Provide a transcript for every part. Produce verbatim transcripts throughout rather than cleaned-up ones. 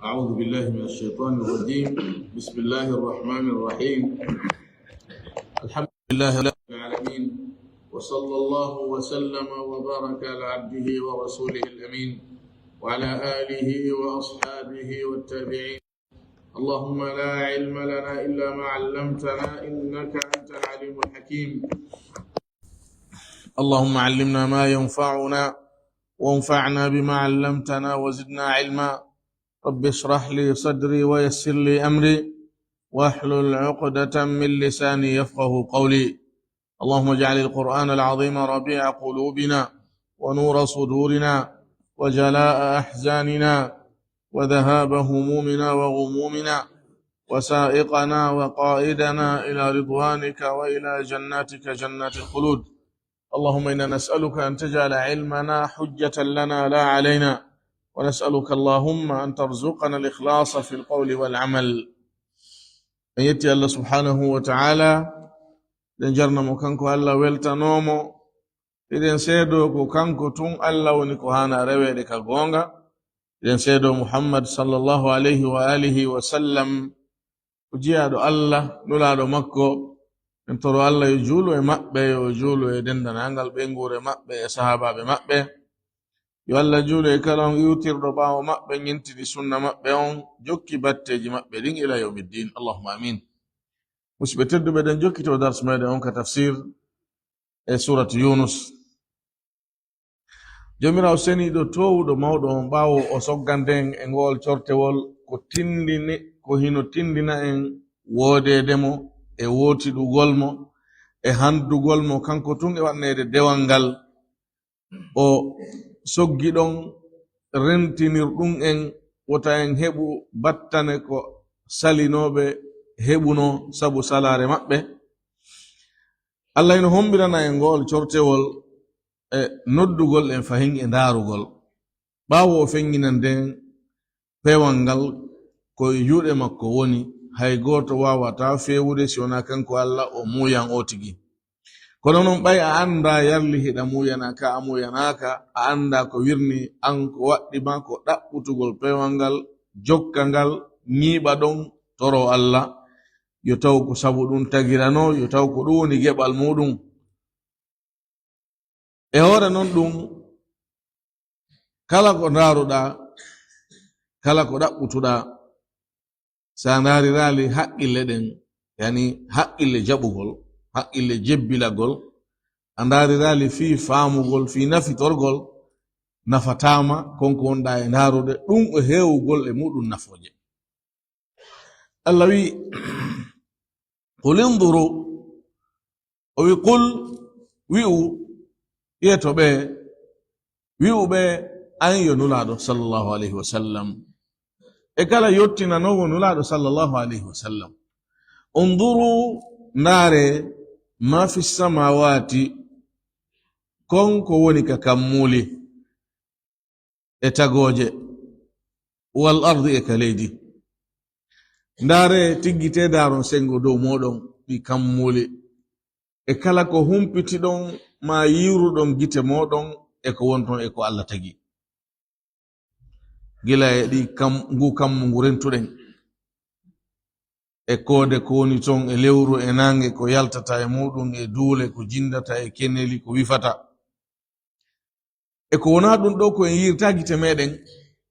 أعوذ بالله من الشيطان الرجيم. بسم الله الرحمن الرحيم. الحمد لله رب العالمين، وصلى الله وسلم وبارك على عبده ورسوله الأمين وعلى آله وأصحابه والتابعين. اللهم لا علم لنا إلا ما علمتنا إنك أنت العليم الحكيم. اللهم علمنا ما ينفعنا وانفعنا بما علمتنا وزدنا علما. رب اشرح لي صدري ويسر لي أمري واحلل عقدة من لساني يفقه قولي. اللهم اجعل القرآن العظيم ربيع قلوبنا ونور صدورنا وجلاء أحزاننا وذهاب همومنا وغمومنا وسائقنا وقائدنا إلى رضوانك وإلى جناتك جنات الخلود. اللهم إنا نسألك أن تجعل علمنا حجة لنا لا علينا، ونسألك اللهم أن ترزقنا الإخلاص في القول والعمل. En yetti Allah subhanahu wa ta'ala, ɗen jarna mo kanko Allah, weltanoo mo. Eɗen seedoo ko kanko tun Allah woni ko haana reweede ka goonga. Eɗen seedoo Muhammad sallallahu alayhi wa alihi wa sallam ko jiyaaɗo Allah, nulaaɗo makko. En toro Allah yo juulu e maɓɓe, yo juulu e denndaangal ɓeynguure maɓɓe e sahaabaaɓe maɓɓe. Yo Allah juulu e kala on iwtirɗo ɓaawo maɓɓe, ñentini sunna maɓɓe on, jokki batteeji maɓɓe ɗin ila yawmiddin. Allahumma amin. Musidɓe tedduɓe, eɗen jokkitoo dars meɗen on ka tafsir e surat Yunus. Joomiraawo seniiɗo toowuɗo mawɗo on, ɓaawo o sogganden e ngool cortewol, ko tindini, ko hino tindina en woodeede mo e wootiɗugol mo e handugol mo kanko tun e waɗneede dewal ngal. O soggi ɗon rentinir ɗum en, wota en heɓu battane ko salinooɓe heɓunoo sabu salaare maɓɓe. Allah ino hombirana en ngool cortewol e noddugol en fahin e ndaarugol. Ɓaawo o feŋŋinanden peewal ngal, ko e juuɗe makko woni, hay gooto waawataa feewude si wonaa kanko Allah, o muuyan o tigi. Kono non, ɓay a anndaa yarli hiɗa muuyana ka a muuyanaaka, a anndaa ko wirni an, ko waɗɗi ma ko ɗaɓɓutugol peewal ngal, jokka ngal, ñiiɓa ɗon, toro Allah, yo taw ko sabu ɗum tagiranoo, yo taw ko ɗum woni geɓal muɗum. E hoore non ɗum, kala ko ndaaruɗaa, kala ko ɗaɓɓutuɗaa, so a ndaariraali haqqille ɗen, yani haqqille jaɓugol, haqqille jebbilagol, a ndaariraali fii faamugol, fii nafitorgol, nafataama kon ko wonɗaa e ndaarude, ɗum e heewugol e muɗum nafooje. Allah wi, "Qul inzuru," o wi, "Qul," wi'u, yeto ɓe, wi'u ɓe, an yo Nulaaɗo sallallahu alayhi wa sallam, e kala yottinanoowo Nulaaɗo sallallahu alayhi wa sallam, "Unzuru," ndaare, "ma fi samaawaati," kon ko woni ka kammuuli e tagooje, "wal ardi," e ka leydi. Ndaare, tiggitee, ndaaron senngo dow mooɗon, ɗi kammuuli, e kala ko humpitiɗon maa yiiruɗon gite mooɗon e ko woni ton e ko Allah tagi. Gila e ɗi kam, ngu kammu ngu rentuɗen, e koode ko woni ton, e lewru, e naange ko yaltata e muɗum, e duule ko jinndata, e keneeli ko wifata. E ko wonaa ɗum ɗoo ko en yiirta gite meɗen,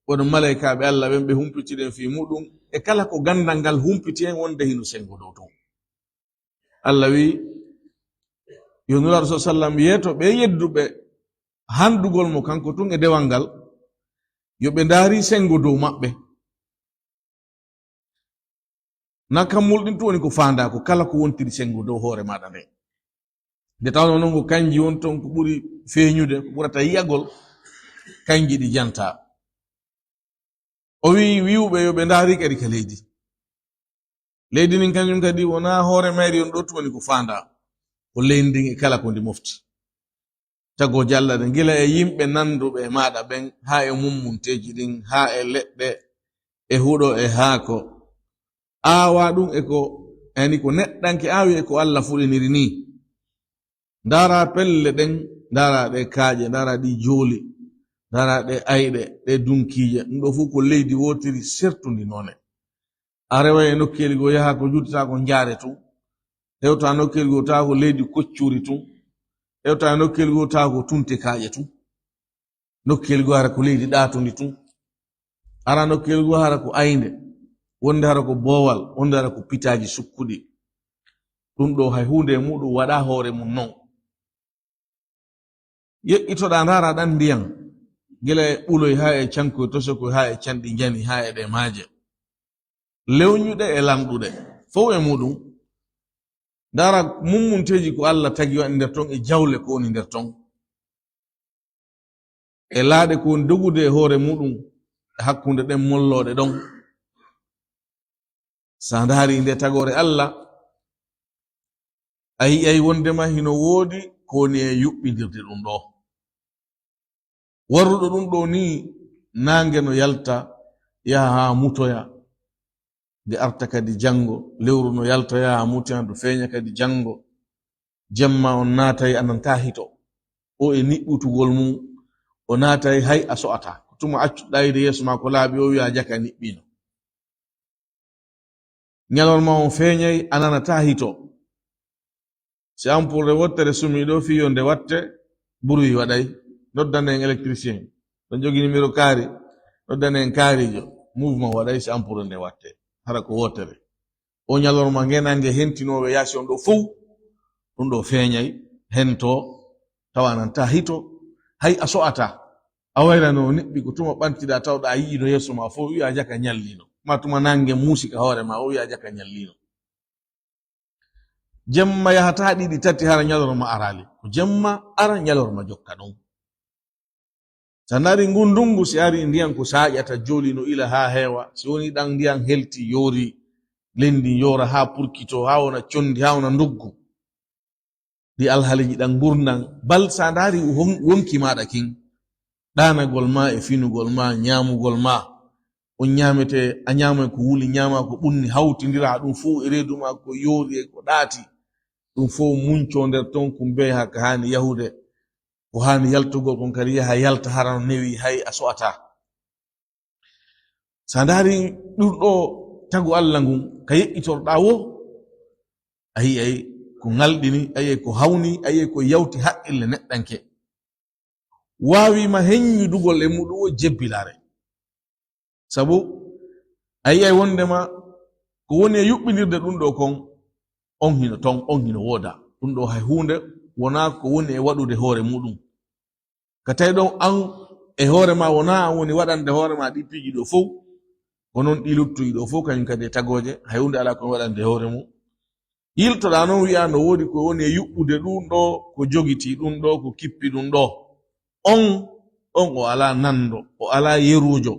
wano malaykaaɓe Allah ɓen ɓe humpitiɗen fii muɗum, e kala ko ganndal ngal humpiti en wonde hino senngo dow ton. Allah wi, yo Nulaaɗo sa sallam yeeto ɓe yedduɓe handugol mo kanko tun e dewal ngal, yo ɓe ndaari senngo dow maɓɓe. Na kammul ɗin tun woni ko faandaa, ko kala ko wontiri senngo dow hoore maaɗa nden. Nde tawnoo non ko kanji woni ton ko ɓuri feeñude, ko ɓurata yi'agol, kanji ɗi jantaa. O wi'i wi'uɓe yo ɓe ndaari kadi ka leydi. Leydi ndin kanjum kadi wonaa hoore mayri on ɗoo tun woni ko faandaa, ko leydi ndin e kala ko ndi mofti. Tagooje Allah ɗen, gila e yimɓe nanduɓe e maaɗa ɓen, haa e mummunteeji ɗin, haa e leɗɗe, e huɗo, e haako. Aawaa ɗum e ko, yani ko neɗɗanke aawi e ko Allah fuɗiniri nii. Ndaaraa pelle ɗen, ndaaraa ɗe kaaƴe, ndaaraa ɗi jooli. Ndara ɗe ayɗe, ɗe dunkiije, ɗum ɗo fof ko leydi wootiri sertundi noone. A rewa e nokkeeli goo, yaha ko juttata ko njaare tun. Hewta nokkeeli goo, tawa ko leydi koccuri tun. Hewta nokkeeli goo, tawa ko tunte kaaƴe tun. Nokkeeli goo, hara ko leydi ɗaatundi tun. Hara nokkeeli goo, hara ko aynde. Wonde hara ko boowal, wonde hara ko pitaaji sukkuɗi. Ɗum ɗo hay huunde e muɗum waɗa hoore mum non. Yeƴƴitoɗaa, ndaara ɗan ndiyan, gila e ɓuloy, haa e cankoy, tosokoy, haa e canɗi njani, haa e ɗe maaje. Lewñuɗe e lanɗuɗe, fow e muɗum. Ndaara mummunteeji ko Alla tagi waɗi nder ton, e jawle ko woni nder ton. E laaɗe ko woni dogude e hoore muɗum, e hakkunde ɗen mollooɗe ɗon. Sa ndaari nde tagoore Alla, a yi'ay wondema hino woodi ko woni e yuɓɓindirde ɗum ɗo. Warruɗo ɗum ɗo ni, naange no yalta, yaha haa mutoya, nde arta kadi janngo, lewru no yalta, yaha haa mutoya, ndu feeña kadi janngo. Jemma on naatay, a nanta hito. O e niɓɓutugol mum, o naatay, hay a so'ata. Ko tuma accuɗaa yiide yeeso maa ko laaɓi, o wi'a jaka niɓɓiino. Ñalorma on feeñay, a nanataa hito. Si ampoule wottere sumii ɗo, fii yo nde watte, bruit waɗay. Noddanen électricien. Ɗon jogi numéro kaari, noddanen kaariijo. Mouvement waɗay si ampoule nde watte. Hara ko wottere. O ñalorma ngenange hentinoowe yaasi on ɗo fow, ɗum ɗo feeñay, hento, tawa a nanataa hito, hay a so'ataa. A wayra no niɓɓi, ko tuma ɓantiɗaa, tawɗaa a yi'ii no yeeso maa fow, wi'aa jaka ñalliino. Maa tuma naange muusi ka hoore maa, o wi'aa jaka ñalliino. Jemma yahataa ɗiɗi, tati, hara ñalorma araali. Ko jemma ara, ñalorma jokka ɗon. Sa ndaari ngun ndungu, si ari ndiyan ko saaƴata, jooli no ila haa heewa. Si woni ɗan ndiyan helti, yoori, leydi yoora haa purkitoo, haa wona condi, haa wona nduggu. Ɗi alhaaliiji ɗan ngurndan. Bal sa ndaari won-, wonki maaɗa kin, ɗaanagol maa e finugol maa, ñaamugol maa, on ñaamete, a ñaamay ko wuli, ñaamaa ko ɓunni, hawtindiraa ɗum fow e reedu maa, ko yoori e ko ɗaati, ɗum fow muncoo nder ton, kumbee haa ka haani yahude. Ko haani yaltugol kon kadi yaha yalta, hara no newi, hay a so'ataa. Sa ndaari ɗum ɗo tagu Alla ngun, ka yeƴƴitorɗaa woo, a yi'ay ko ŋalɗini, a yi'ay ko hawni, a yi'ay ko yawti haqqille neɗɗanke. Waawi ma heññudugol e muɗum o jebbilaare. Sabu a yi'ay wondema ko woni e yuɓɓindirde ɗum ɗo kon, on hino ton, on hino wooda. Ɗum ɗo hay huunde wonaa ko woni e waɗude hoore muɗum. Ka tawi ɗon an e hoore ma wonaa an woni waɗande hoore ma ɗi piiji ɗo fow, ko non ɗi luttuɗi ɗo fow, kañum kadi e tagooje, hay huunde alaa ko waɗande hoore mum. Yiltoɗaa non wi'aa no woodi ko woni e yuɓɓude ɗum ɗo, ko jogitii ɗum ɗo, ko kippi ɗum ɗo. On, on o alaa nanndo, o alaa yeruujo,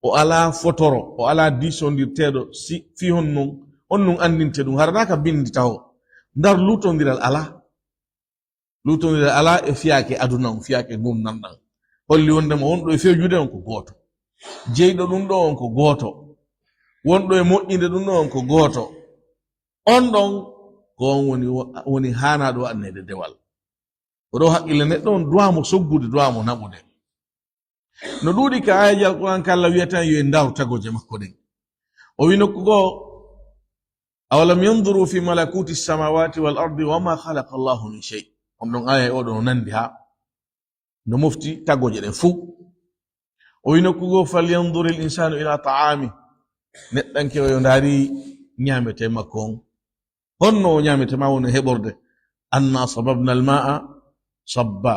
o alaa fotoro, o alaa diisondirteeɗo. Si fii honɗun, honɗun anndinte ɗum? Hara naa ka binndi taho. Ndar luutondiral alaa. Luutondiral alaa e fiyaake aduna on, fiyaake ngurndan ɗan. Holli wondema wonɗo e fewjude on ko gooto. Jeyɗo ɗum ɗo on ko gooto. Wonɗo e moƴƴinde ɗum ɗo on ko gooto. On ɗon ko on woni, woni haanaaɗo waɗaneede dewal. Ko ɗo haqqille neɗɗo on duwaa mo soggude, duwaa mo naɓude. No ɗuuɗi ka aayeeji Alqur'aan ka Alla wi'ata en yo en ndaaru tagooje makko ɗen. O wi nokku goo, "Awalam yanzuru fi malakuti samawati wal ardi wa ma khalaqa Allahu min shay." On ɗon aaya e oɗo no nandi haa no mofti tagooje ɗen fow. O wi nokku goo, "Falyanzuril insanu ila ta'ami." Neɗɗanke o yo ndaari ñaametee makko on. Honno o ñaametee ma woni heɓorde? "Anna sababna al-ma'a sabba,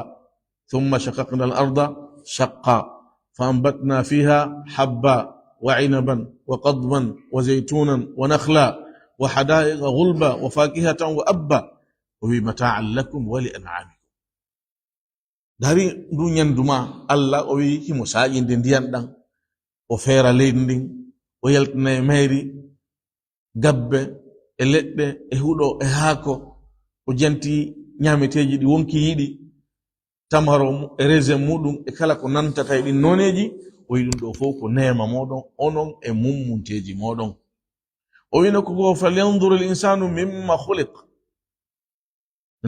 thumma shaqaqna al-arda shaqqa, fa anbatna fiha habba, wa inaban, wa qadban, wa zaytunan, wa nakhla, wa hada'iqa ghulba, wa fakihatan wa abba." O wi, "Mata'an lakum wa li an'amikum." Dari ndu ñandu ma, Alla o wi himo saaƴinde ndiyan ɗan, o feera leydi ndin, o yaltina e mayri gabbe e leɗɗe e huɗo e haako, o janti ñaameteeji ɗi wonki yiɗi, tamaro mu-, e raisin muɗum e kala ko nantata e ɗin nooneeji, o wi ɗum ɗo fow ko neema mooɗon, onon e mummunteeji mooɗon. O wi nokku goo, "Falyanzuril insanu mimma khuliq."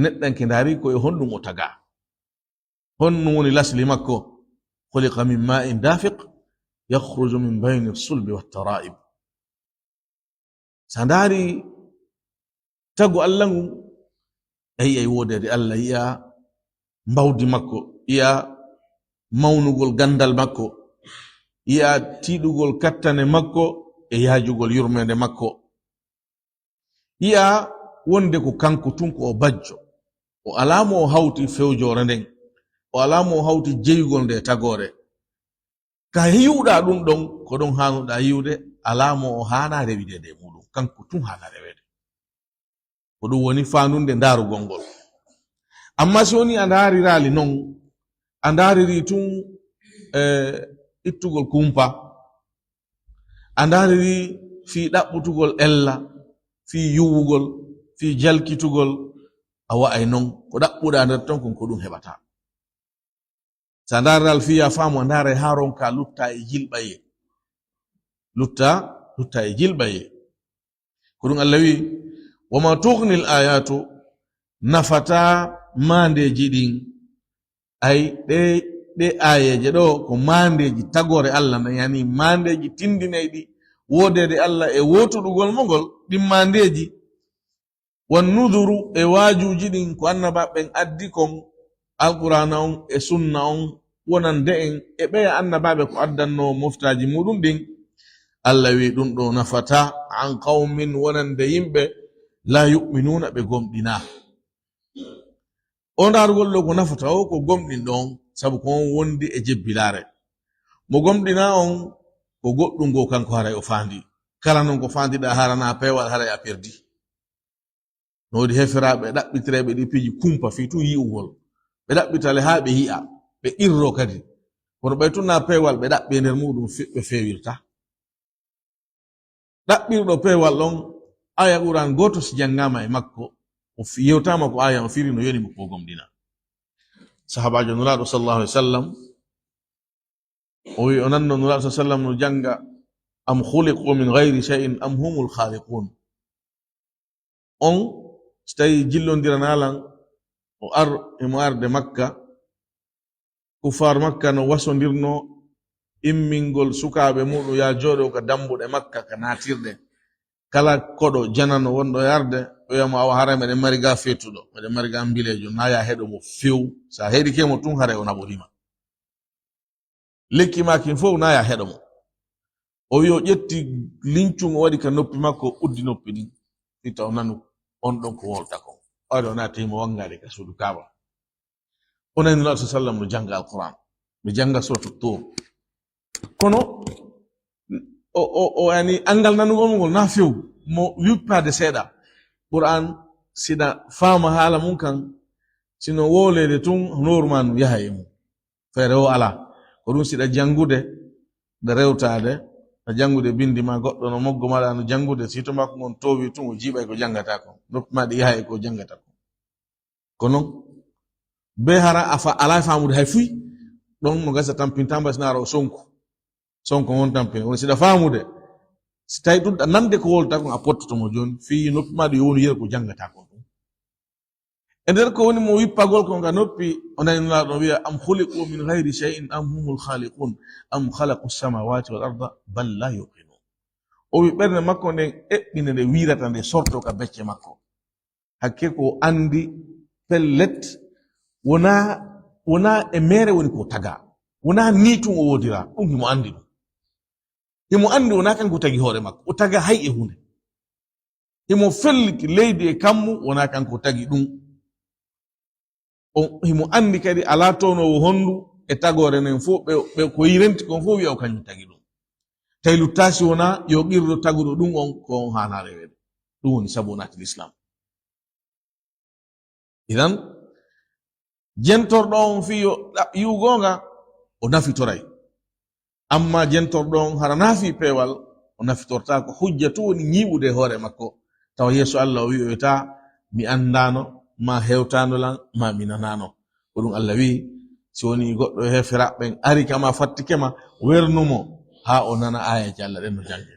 Neɗɗanke ndaari ko e honɗum o tagaa. Honɗum woni lasli makko? خلق من ماء دافق يخرج من بين الصلب والترائب. So a ndaari tagu Allah ngun, a yi'ay woodeede Allah, yi'a mbawdi makko, yi'a mawnugol ganndal makko, yi'a tiiɗugol kattane makko e yaajugol yurmeende makko. Yi'a wonde ko kanko tun ko o bajjo, o alaa mo o hawti fewjoore nden, o alaa mo o hawti jeyugol nde tagoore. Ka yi'uɗaa ɗun ɗon, ko ɗon haanuɗaa yi'ude, alaa mo o haanaa rewideede e muuɗun, kanko tun haanaa reweede. Ko ɗun woni faandunde ndaarugol ngol. Amma si woni a ndaariraali non, a ndaariri tun, eh, ittugol kumpa, a ndaariri fii ɗaɓɓutugol ella, fii yuwugol, fii jalkitugol, a wa'ay non ko ɗaɓɓuɗaa nder ton kon ko ɗun heɓataa. So a ndaariral fii a faamu, a ndaaray haa ronka lutta e jilɓayee. Lutta, lutta e jilɓayee. Ko ɗun Allah wi'i, "Wa ma tughni l-ayatu," nafataa maandeeji ɗin. Ay, ɗe, ɗe aayeeje ɗoo ko maandeeji tagoore Allah na, yani maandeeji tindinayɗi woodeede Allah e wootuɗugol mo ngol, ɗin maandeeji. Wan nuduru, e waajuuji ɗin ko annabaaɓe ɓen addi kon, Alqur'aana on e sunna on wonande en, e ɓeya annabaaɓe ko addannoo moftaaji muuɗum ɗin. Allah wi'i ɗum ɗoo nafataa an qawmin, wonande yimɓe, laa yu'minuuna, ɓe gomɗinaa. O ndaarugol ɗoo ko nafata o, ko gomɗinɗo on, sabu ko on wondi e jebbilaare. Mo gomɗinaa on, ko goɗɗum goo kanko haray o faandi. Kala non ko faandiɗaa haranaa peewal, haray a perdi. No woodi heferaaɓe ɗaɓɓitireeɓe ɗi piiji kumpa fii tun yi'ugol. Ɓe ɗaɓɓita le haa ɓe yi'a, ɓe qirroo kadi. Kono ɓay tun naa peewal ɓe ɗaɓɓi e nder muuɗum fe-, ɓe feewirta. Ɗaɓɓirɗo peewal on, aaya Qur'aan gooto si janngaama e makko, o fi-, yewtaama ko aaya on firi, no yoni mo ko gomɗina. Sahaabaajo Nulaaɗo sallallahu alaihi wasallam, o wi'i o nanno Nulaaɗo sallallahu alaihi wasallam no jannga, "Am khuliqu min ghairi shay'in am humul khaliqun." On, si tawi jillondirana lan, o ar-, emo arde Makka, kuffaar Makka no wasondirno immingol sukaaɓe muɗum, "Yaa jooɗo ka dambuɗe Makka, ka naatirɗe." Kala koɗo janano wonɗo e arde, o wi'a mo, "Awa, haray meɗen mari ga feetuɗo, meɗen mari ga mbileejo, naa yaa heɗo mo few. Sa heɗike mo tun, haray o naɓoriima." Lekki maa kin fow, naa yaa heɗo mo. O wi'i o ƴetti lincun, o waɗi ka noppi makko, o uddi noppi ɗin, fii ta o nanu on ɗon ko wolta kon. Ɓayde o naati mo wangaade ka suudu Kaaba. O nani Nulaaɗo sallallahu alaihi wasallam no jannga Alqur'aan, no jannga Suuratu Tuur. Kono o, o, o, yani, anngal nanugol mo ngol naa few, mo wippaade seeɗa. Qur'aan, siɗa faama haala mun kan, sino wooleede tun, nooru maa no yaha e mun. Feere o alaa. Ko ɗun siɗa janngude, ɗa rewtaade, ɗa janngude binndi maa, goɗɗo no moggo maa, ɗa no janngude, si to makko ngon toowi tun, o jiiɓay ko janngata kon. Noppi maa ɗi yahay e ko janngata kon. Ko non, be hara a fa-, alaa faamude hay fuy, ɗon no gasa tampinta mba sinaara o sonku. Sonko on tampin. Woni siɗa faamude, si tawi ɗun ɗa nande ko wolta kon, a pottoto mo jooni, fii noppi maa ɗi yo wonu yere ko janngata kon ɗun. E nder ko woni mo wippagol kon ka noppi, o nani Nulaaɗo no wi'a, "Am khuliqu min ghairi shay'in am humul khaliqun, am khalaqu samawati wal arda, bal la yuqinun." O wi ɓernde makko nden eɓɓine nde wiirata nde sorto ka becce makko. Hakke ko o anndi pellet, wonaa, wonaa e meere woni ko taga. Wonaa nii tun o woodira, ɗun himo anndi ɗun. Himo anndi wonaa kanko tagi hoore makko, o taga hay e huunde. Himo felliti leydi e kammu, wonaa kanko tagi ɗun. O, himo anndi kadi alaa townoowo hondu e tagoore nden fow, ɓe, ɓe ko yirenti kon fow wi'a o kanjum tagi ɗun. Tawi luttaasi wonaa yo qirro taguɗo ɗun on ko on haanaa reweede. Ɗun woni sabu o naati Lislaam. Idan, jentorɗo on fii yo ɗa-, yi'u goonga, o nafitoray. Amma jentorɗo on hara naa fii peewal, o nafitortaako. Hujja tun woni ñiiɓude e hoore makko. Tawa yeeso Allah o wi'oyta, "Mi anndaano, maa hewtaano lan, maa mi nanaano." Ko ɗun Allah wi'i, si woni goɗɗo e heeferaaɓe ɓen ari kama, fattike ma, wernu mo, haa o nana aayeeje Allah ɗen no jannge.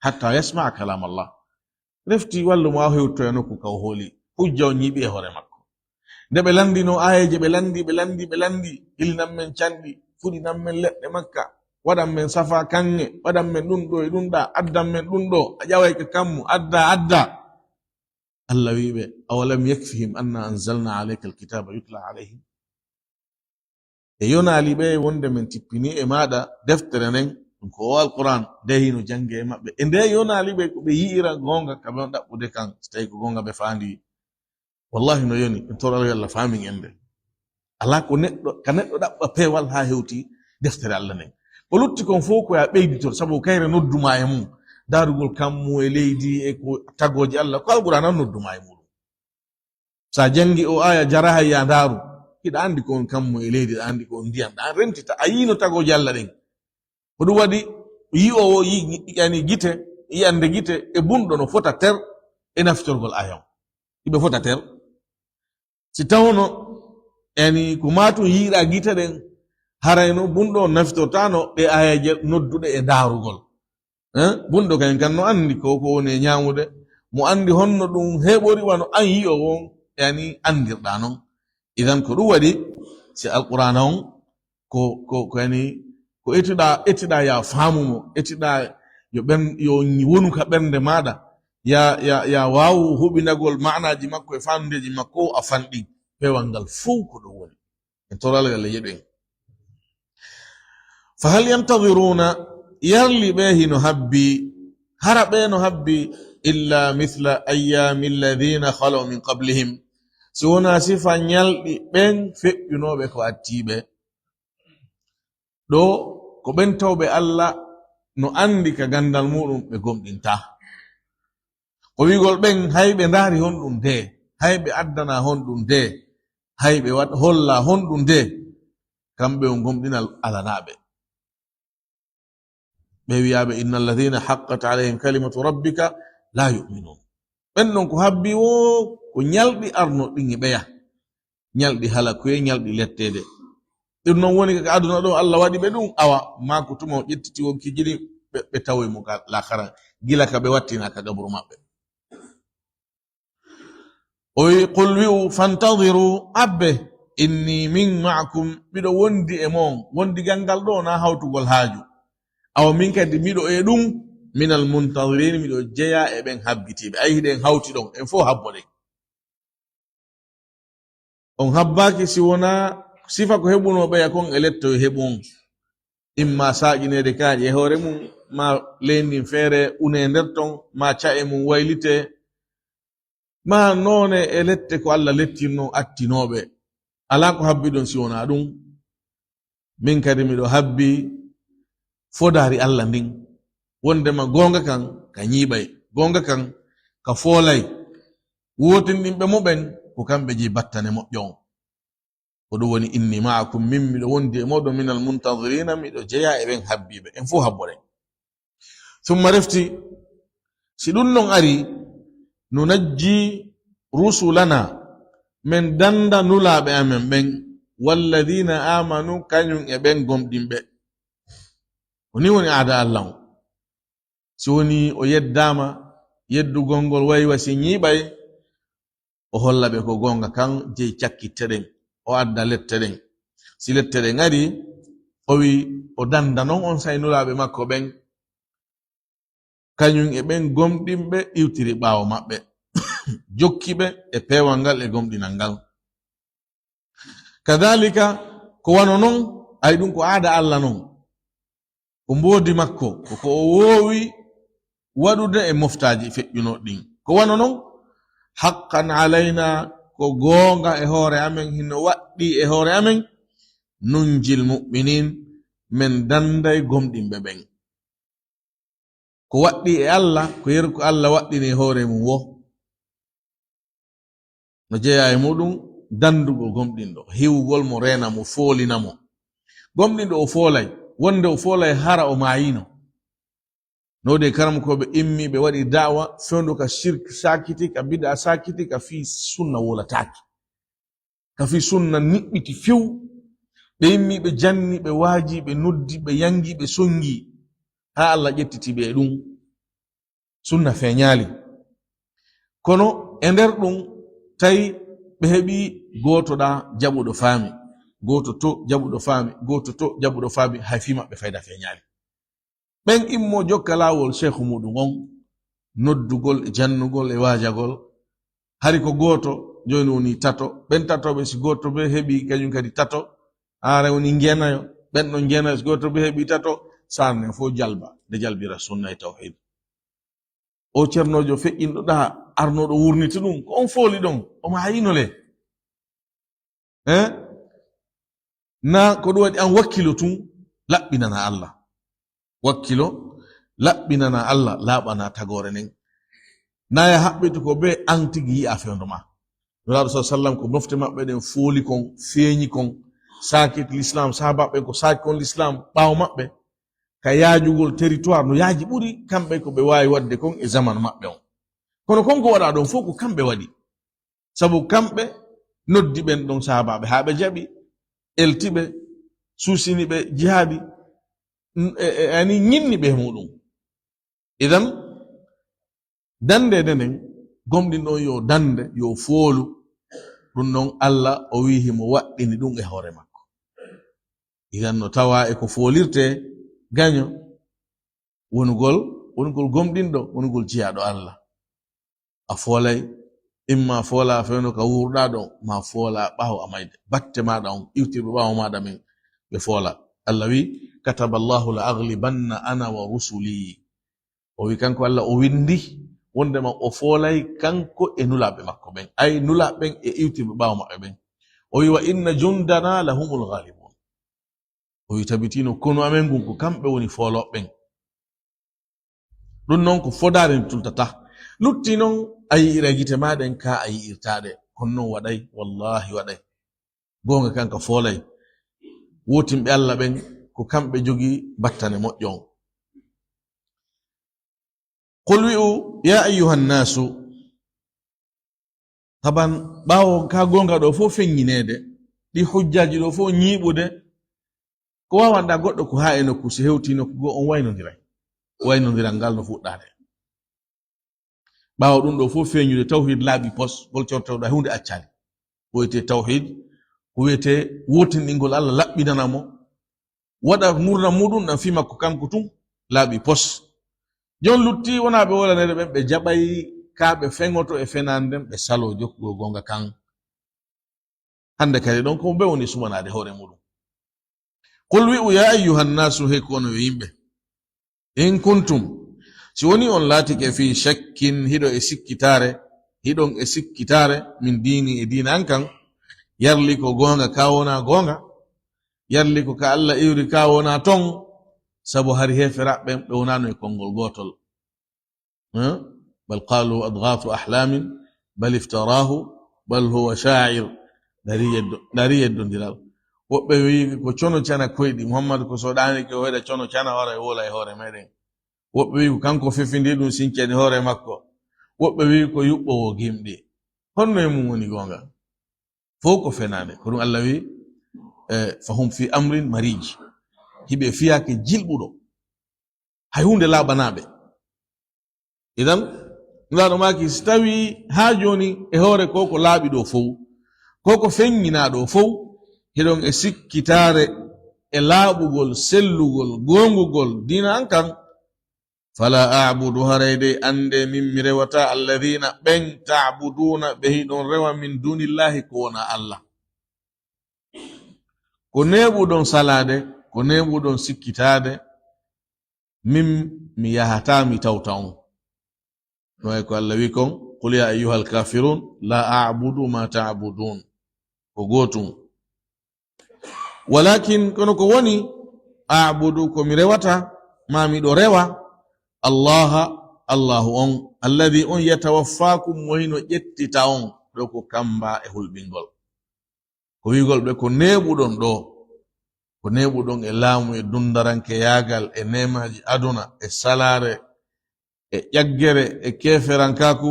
"Hatta yasma'a kalam Allah." Refti wallu mo, a hewtoya nokku ka o hooli. Hujja on ñiiɓi e hoore makko. Nde ɓe lanndino aayeeje, ɓe lanndi, ɓe lanndi, ɓe lanndi, ilinan men canɗi, fuɗinan men leɗɗe makka, waɗan men safa kaŋŋe, waɗan men ɗum ɗo e ɗum ɗa, addan men ɗum ɗo, a ƴaway ka kammu, adda, adda. Allah wi'i ɓe, "Awalam yakfihim anna anzalna alayka alkitaba yutla alayhim?" E yonaali ɓe wonde men tippini e maaɗa deftere nden, ɗum ko o Alquran, nde hino jannge e maɓɓe. E nde yonaali ɓe ko ɓe yi'ira goonga ka ɓe on ɗaɓɓude kan, so tawi ko goonga ɓe faandi. Wallahi no yoni, en toro Allah faamin en nde. Alaa ko neɗɗo, ka neɗɗo ɗaɓɓa peewal haa hewti deftere Allah nden. Ko lutti kon fof ko ya ɓeyditor, sabu kayre nodduma e mum. Daarugol kammu e leydi e ko tagooji Allah, ko Alquran an nodduma e muɗum. Sa janngi o aya jaraha ya ndaaru, hiɗa anndi ko on kammu e leydi, ɗa anndi ko on ndiyan, ɗa rentita, a yiino tagooji Allah ɗen. Ko ɗum waɗi yi'oowo yi-, yani gite, yi'ande gite e bunɗo no fota ter e naftorgol aya on. Hiɓe fota ter. Si tawno, yani ko matum yi'ira gite ɗen, harayno bunɗo on naftortano ɗe ayaje nodduɗe e ndaarugol. Eh? Bunɗo kayen kan no anndi ko, ko woni e ñaamude. Mo anndi honno ɗum heɓori wano an yi'o won, yani anndirɗa non. Idan ko ɗum waɗi, si Alqur'aana on, ko, ko, ko yani, ko etiɗa, etiɗa ya faamu mo, etiɗa yo ɓen, yo wonu ka ɓernde maaɗa, ya, ya, ya waawu huɓinagol maanaaji makko e faandeeji makko, a fanɗi. Peewal ngal fow ko ɗum woni. En toraale Allah yeɗu en. Fa hal yantadiruna, yarli ɓe hino habbi, hara ɓe no habbi, illa mithla ayyami alladhina khalaw min qablihim, si wona sifa ñalɗi ɓen feƴƴunooɓe ko attiiɓe. Ɗo ko ɓen tawɓe Allah no anndi ka ganndal muɗum ɓe gomɗinta. Ko wi'gol ɓen, hay ɓe ndaari honɗum de, hay ɓe addana honɗum de, hay ɓe wat-, holla honɗum de, kamɓe on gomɗinal alanaaɓe. Ɓe wi'aaɓe, "Innal ladhina haqqat alayhim kalimatu rabbika la yu'minun." Ɓen non ko habbi wo ko ñalɗi arno ɗin e ɓeya. Ñalɗi halakuye, ñalɗi letteede. Ɗum non woni ka aduna ɗo Allah waɗi ɓe ɗum, awa, maa ko tuma o ƴettiti wonkiiji ɗin, ɓe, ɓe tawoy mo ka laakhara, gila ka ɓe wattina ka gaburu maɓɓe. O wi, "Qul wi'u, fantadiru, abbe, inni min ma'akum, miɗo wondi e mon." Wondigal ngal ɗo na hawtugol haaju. Awa min kadi miɗo e ɗum, minal muntadirin, miɗo jeya e ɓen habbitiiɓe. Ay hiɗen hawti ɗon, en fof habboɗen. On habbaaki si wonaa sifa ko heɓunoo ɓeya kon e lettoyo heɓu on. Imma saaƴineede kaaƴe e hoore mum, ma leyndin feere unee nder ton, ma ca'e mum waylitee, ma noone e lette ko Alla lettirnoo attinooɓe. Alaa ko habbi ɗon si wonaa ɗum. Min kadi miɗo habbi fodaari Alla ndin, wondema goonga kan ka ñiiɓay, goonga kan ka foolay. Wootinɗinɓe mo ɓen ko kamɓe jeyi battane moƴƴo on. Ko ɗum woni, inni ma'akum, min miɗo wondi e mooɗon, minal muntadiriina, miɗo jeyaa e ɓen habbiiɓe. En fof habboɗen. Summa refti, si ɗum non ari, nunajji rusulana, men danda nulaaɓe amen ɓen, walladina amanu, kañum e ɓen gomɗinɓe. Ko ni woni aada Alla on. Si woni o yeddaama, yeddugol ngol wayi wa si ñiiɓay, o holla ɓe ko goonga kan jeyi cakkitte ɗen, o adda lette ɗen. Si lette ɗen ari, o wi o danda non on say nulaaɓe makko ɓen, kañum e ɓen gomɗinɓe iwtiri ɓaawo maɓɓe, jokki ɓe e peewal ngal e gomɗinal ngal. Kadalika, ko wano non, ay ɗum ko aada Alla non. Ko mboodi makko, ko ko o woowi waɗude e moftaaji feƴƴunooɗi ɗin. Ko wano non, haqqan alayna, ko goonga e hoore amen, hino waɗɗii e hoore amen, nunjil mu'minin, men danday gomɗinɓe ɓen. Ko waɗɗii e Alla, ko yeru ko Alla waɗɗini e hoore mum wo. No jeyaa e muɗum dandugol gomɗinɗo, hiwugol mo, reena mo, foolina mo. Gomɗinɗo o foolay, wonde o foolay hara o maayino. No de karamokooɓe immiiɓe waɗi da'wa, fewndo ka shirk saakiti, ka bid'a saakiti, ka fii sunna wolataaki. Ka fii sunna niɓɓiti few. Ɓe immi, ɓe janni, ɓe waaji, ɓe noddi, ɓe yangi, ɓe songi. Haa Alla ƴettiti ɓe e ɗum. Sunna feeñaali. Kono e nder ɗum, tawi ɓe heɓi gooto ɗa jaɓuɗo faami. gooto to jaɓuɗo faami, gooto to jaɓuɗo faami, hay fii maɓɓe fayda feeñaali. Ɓen immo jokka laawol sheekhu muɗum on, noddugol e jannugol e waajagol. Hari ko gooto, jooni woni tato. Ɓen tatoɓe, si gooto ɓe heɓi kañum kadi tato, haara woni njeenayo. Ɓen ɗon njeenayo, si gooto ɓe heɓi tato, sarne fof jalba, nde jalbira sunna e tawhiid. O ceernoojo feƴƴinɗo ɗaa, arnooɗo wurnita ɗum, ko on fooli ɗon, omo hayino le. Eh? Na ko ɗum waɗi an wakkilo tun, laɓɓinana Allah. Wakkilo, laɓɓinana Allah, laaɓana tagoore nden. Na ya haɓɓitu ko be an tigi yi'a fewndo ma. Nulaaɗo sa sallam ko mofte maɓɓe ɗen fooli kon, feeñi kon, saakit l'islam, sahaabaaɓe ko saaki kon l'islam ɓaawo maɓɓe, ka yaajugol territoire no yaaji ɓuri kamɓe ko ɓe waawi waɗde kon e zamanu maɓɓe on. Kono kon ko waɗa ɗon fof ko kamɓe waɗi. Sabu kamɓe noddi ɓen ɗon sahaabaaɓe haa ɓe jaɓi, elti ɓe, suusini ɓe jihaadi, n-, e, e, ani ñinni ɓe e muɗum. Idan, dande nden, gomɗinɗo on yo dande, yo foolu. Ɗum non Allah o wi'i himo waɗɗini ɗum e hoore makko. Idan no tawa e ko foolirte gaño, wonugol, wonugol gomɗinɗo, wonugol jiyaaɗo Allah. A foolay, imma foola fewndo ka wuurɗaa ɗon, ma foola ɓaawo a mayde. Batte maaɗa on, iwtirɓe ɓaawo maaɗa men, ɓe foola. Allah wi, "Kataba Allahu la aghlibanna ana wa rusuli." O wi kanko Allah o windi wondema o foolay kanko e nulaaɓe makko ɓen. Ay nulaaɓe ɓen e iwtirɓe ɓaawo maɓɓe ɓen. O wi, "Wa inna jundana lahumul ghalibun." O wi, "Tabitino konu amen ngun ko kamɓe woni foolooɓe ɓen." Ɗum non ko fodaare nde tultata. Lutti non a yi'ira gite maaɗen ka a yi'irtaaɗe. Kono non waɗay, wallahi waɗay. Goonga kanka foolay. Wootinɓe Allah ɓen ko kamɓe jogii battane moƴƴo on. Qul wi'u, "Ya ayyuhan nasu," taban ɓaawo ka goonga ɗo fof feññineede, ɗi hujjaaji ɗo fof ñiiɓude, ko waawanɗaa goɗɗo ko haa e nokku, si hewtii nokku goo, on waynondiray. Waynondiral ngal no fuɗɗaade. Ɓaawo ɗum ɗo fof feeñude, tawhiid laaɓi pos, ngol cortewɗaa huunde accaali. Ko wiyetee tawhiid, ko wiyetee wootinɗingol Allah, laɓɓinana mo, waɗa ngurndan muɗum ɗan fii makko kanko tun, laaɓi pos. Jon lutti wonaa ɓe wolaneede ɓen, ɓe jaɓay ka ɓe feŋoto e fenaande nden, ɓe saloo jokkugol goonga kan. Hannde kadi ɗon ko ɓe woni sumanaade hoore muɗum. Qul wi'u, "Ya ayyuhan nasu," hey ko onon yo yimɓe. "In kuntum," si woni on laatike, "fi shakkin," hiɗo e sikkitaare, hiɗon e sikkitaare, "min diini," e diina an kan, yarli ko goonga ka wonaa goonga, yarli ko ka Allah iwri ka wonaa ton, sabu hari heeferaaɓe ɓen ɓe wonaano e konngol gootol. Eh? "Bal qalu adghathu ahlamin, bal iftarahu, bal huwa sha'ir." Dari yeddo, dari yeddondiral. Woɓɓe wi'i ko cono cana koyɗi, Muhammad ko so ɗaanike o heɗa cono cana wara e wola e hoore meɗen. Woɓɓe wi'i ko kanko fefindi ɗum sincani hoore makko. Woɓɓe wi'i ko yuɓɓowo gimɗi. Honno e mum woni goonga? Fow ko fenaande. Ko ɗum Allah wi'i, eh, "Fahum fi amrin marij." Hiɓe fiyaake jilɓuɗo. Hay huunde laaɓanaaɓe. Idan, Nulaaɗo maaki, si tawii haa jooni e hoore ko ko laaɓi ɗo fow, ko ko feññinaa ɗo fow, hiɗon e sikkitaare e laaɓugol, sellugol, goongugol diina an kan, "fala a'budu," haray dey anndee min mi rewataa, "alladhina," ɓen, "ta'buduna," ɓe hiɗon rewa, "min dunillahi," ko wonaa Allah. Ko neeɓuɗon salaade, ko neeɓuɗon sikkitaade, min mi yahataa mi tawta on. No wayi ko Allah wi kon, "Qul ya ayyuhal kafirun, la a'budu ma ta'budun." Ko gootum. "Walakin," kono ko woni, "a'budu," ko mi rewata, ma miɗo rewa, "Allaha," Allahu on, "alladhi," on, "yatawaffakum," mo hino ƴettita on, ɗo ko kamba e hulɓingol. Ko wi'ugol ɓe ko neeɓuɗon ɗo, ko neeɓuɗon e laamu e dundaranke yaagal e neemaaji aduna e salaare e ƴaggere e keeferankaaku,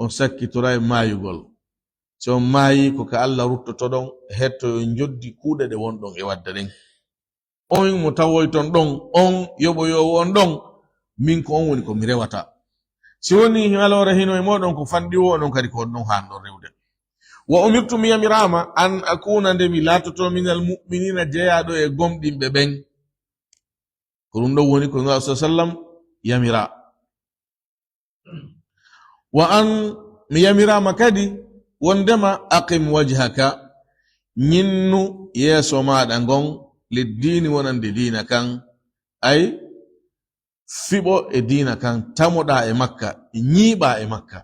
on sakkitoray maayugol. Si on maayii, ko ka Allah ruttotoɗon, hettoyo njoddi kuuɗe ɗe wonɗon e waɗde ɗen. On mo tawoyton ɗon, on yoɓoyoowo on ɗon, min ko on woni ko mi rewata. Si wonii haloore hino e mooɗon ko fanɗi woo, onon kadi ko on ɗon haanɗon rewde. Wa umirtu, mi yamiraama, an akuna, nde mi laatoto, minal mu'minina, jeyaaɗo e gomɗinɓe ɓen. Ko ɗum ɗon woni ko Nulaaɗo sallallahu alaihi wasallam yamira. Wa an, mi yamiraama kadi wondema aqim wajhaka, ñinnu yeeso maaɗa ngon, liddiini wonande diina kan, ay fiɓo e diina kan, tamoɗaa e makka, ñiiɓaa e makka.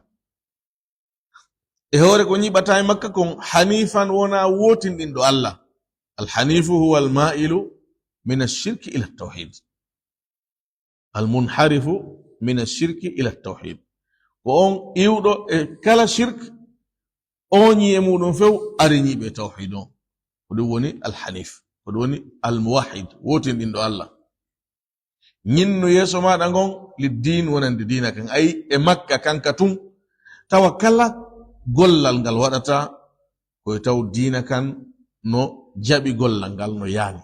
E hoore ko ñiiɓataa e makka kon, hanifan wona wootinɗinɗo Allah. Al hanifu huwa al ma'ilu min ash-shirki ila at-tawhid. Al munharifu min ash-shirki ila at-tawhid. Ko on iwɗo e kala shirk, oñi e muɗum few, ari ñiiɓe tawhid on. Ko ɗum woni al hanif. Ko ɗum woni al muwahhid, wootinɗinɗo Allah. Ñinnu yeeso maaɗa ngon, liddiin wonande diina kan. Ay e makka kanka tun, tawa kala gollal ngal waɗata, ko e taw diina kan no jaɓi gollal ngal no yaani.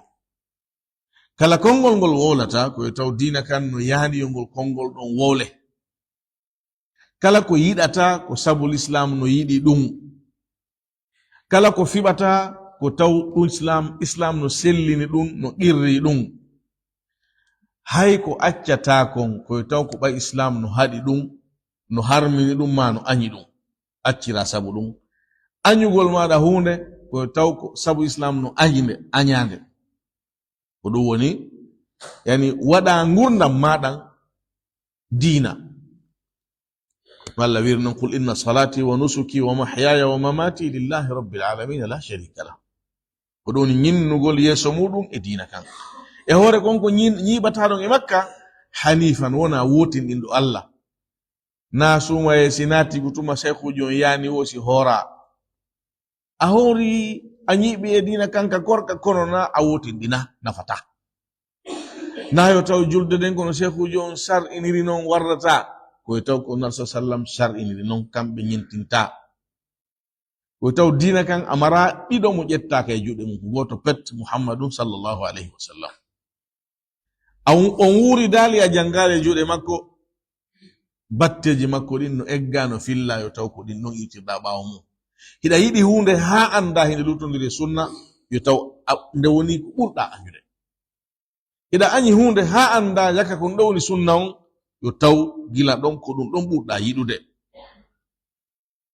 Kala konngol ngol wowlata, ko e taw diina kan no yaani yo ngol konngol ɗon wowle. Kala ko yiɗata, ko sabu Lislaam no yiɗi ɗum. Kala ko fiɓata, ko taw ɗum Islaam, Islaam no sellini ɗum, no qirri ɗum. Hay ko accata kon, ko e taw ko ɓay Islaam no haɗi ɗum, no harmini ɗum, maa no añi ɗum. Accira sabu ɗum. Añugol maaɗa huunde, ko e taw ko sabu Islaam no añi nde, añaande. Ko ɗum woni, yani, waɗa ngurndan maaɗan diina. Walla wiiri non, "Qul inna salati wa nusuki wa mahyaya wa mamati lillahi rabbil alamin la sharika lah." Ko ɗum woni ñinnugol yeeso muɗum e diina kan. E hoore kon ko ñin-, ñiiɓataa ɗon e makka, hanifan, wona wootinɗinɗo Allah. Na suumaye si naati ko tuma seekuujo on yaani wo si hoora. A hoori, a ñiiɓi e diina kanka korka, kono na a wootinɗina, nafata. Na yo taw julde ɗen kono seekuujo on sar'iniri non warrata. Ko e taw ko Nulaaɗo sallam sar'iniri non, kamɓe ñintinta. Ko e taw diina kan a mara ɗiɗo mo ƴettaaka e juuɗe mum, ko gooto pet, Muhammadun sallallahu alayhi wa sallam. A wu-, on wuuri daali a janngaali e juuɗe makko, batteeji makko ɗin no egga, no filla, yo taw ko ɗin ɗon iwtirɗa ɓaawo mum. Hiɗa yiɗi huunde haa annda hinde luttondiri e sunna, yo taw a, nde woni ko ɓurɗa añude. Hiɗa añi huunde haa annda yaka ko nde woni sunna on, yo taw gila ɗon ko ɗum ɗon ɓurɗa yiɗude.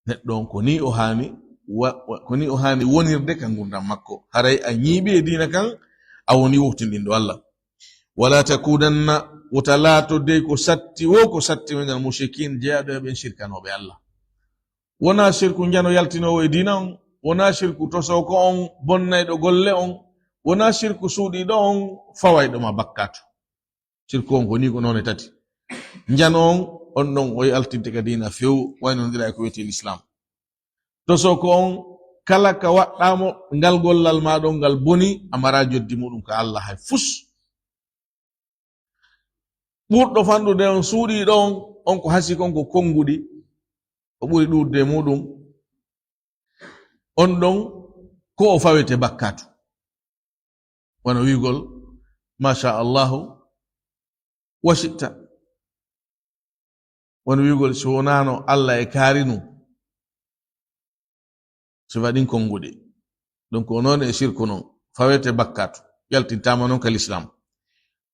Neɗɗo on ko ni o haani wa-, wa-, ko ni o haani wonirde ka ngurndan makko. Haray a ñiiɓi e diina kan, a woni wowtinɗinɗo Allah. Wala takunanna, wota laato dey ko satti, wo ko satti minal mushrikin, jeyaaɗo e ɓen shirkanooɓe Allah. Wonaa shirku njano yaltinoowo e diina on, wonaa shirku tosooko on, bonnayɗo golle on, wonaa shirku suuɗiiɗo on, fawayɗo ma bakkaatu. Shirku on ko ni ko noone tati. Njano on, on ɗon o yaltinte ka diina few, waynondira e ko wiyetee Lislaam. Tosooko on, kala ka waɗɗaamo, ngal gollal maa ɗon, ngal boni, a maraa joddi muɗum ka Allah hay fus. Ɓurɗo fanɗude on, suuɗiiɗo on, on ko hasi kon ko konnguɗi, o ɓuri ɗuuɗude e muɗum. On ɗon ko o fawete bakkaatu. Wano wi'ugol, "Masha Allahu wa shi'ta." Wano wi'ugol, "Si wonaano Allah e kaarinu, si waɗin konnguɗi." Donc, ko noon e shirku non, fawete bakkaatu, yaltintaama non ka Lislaam.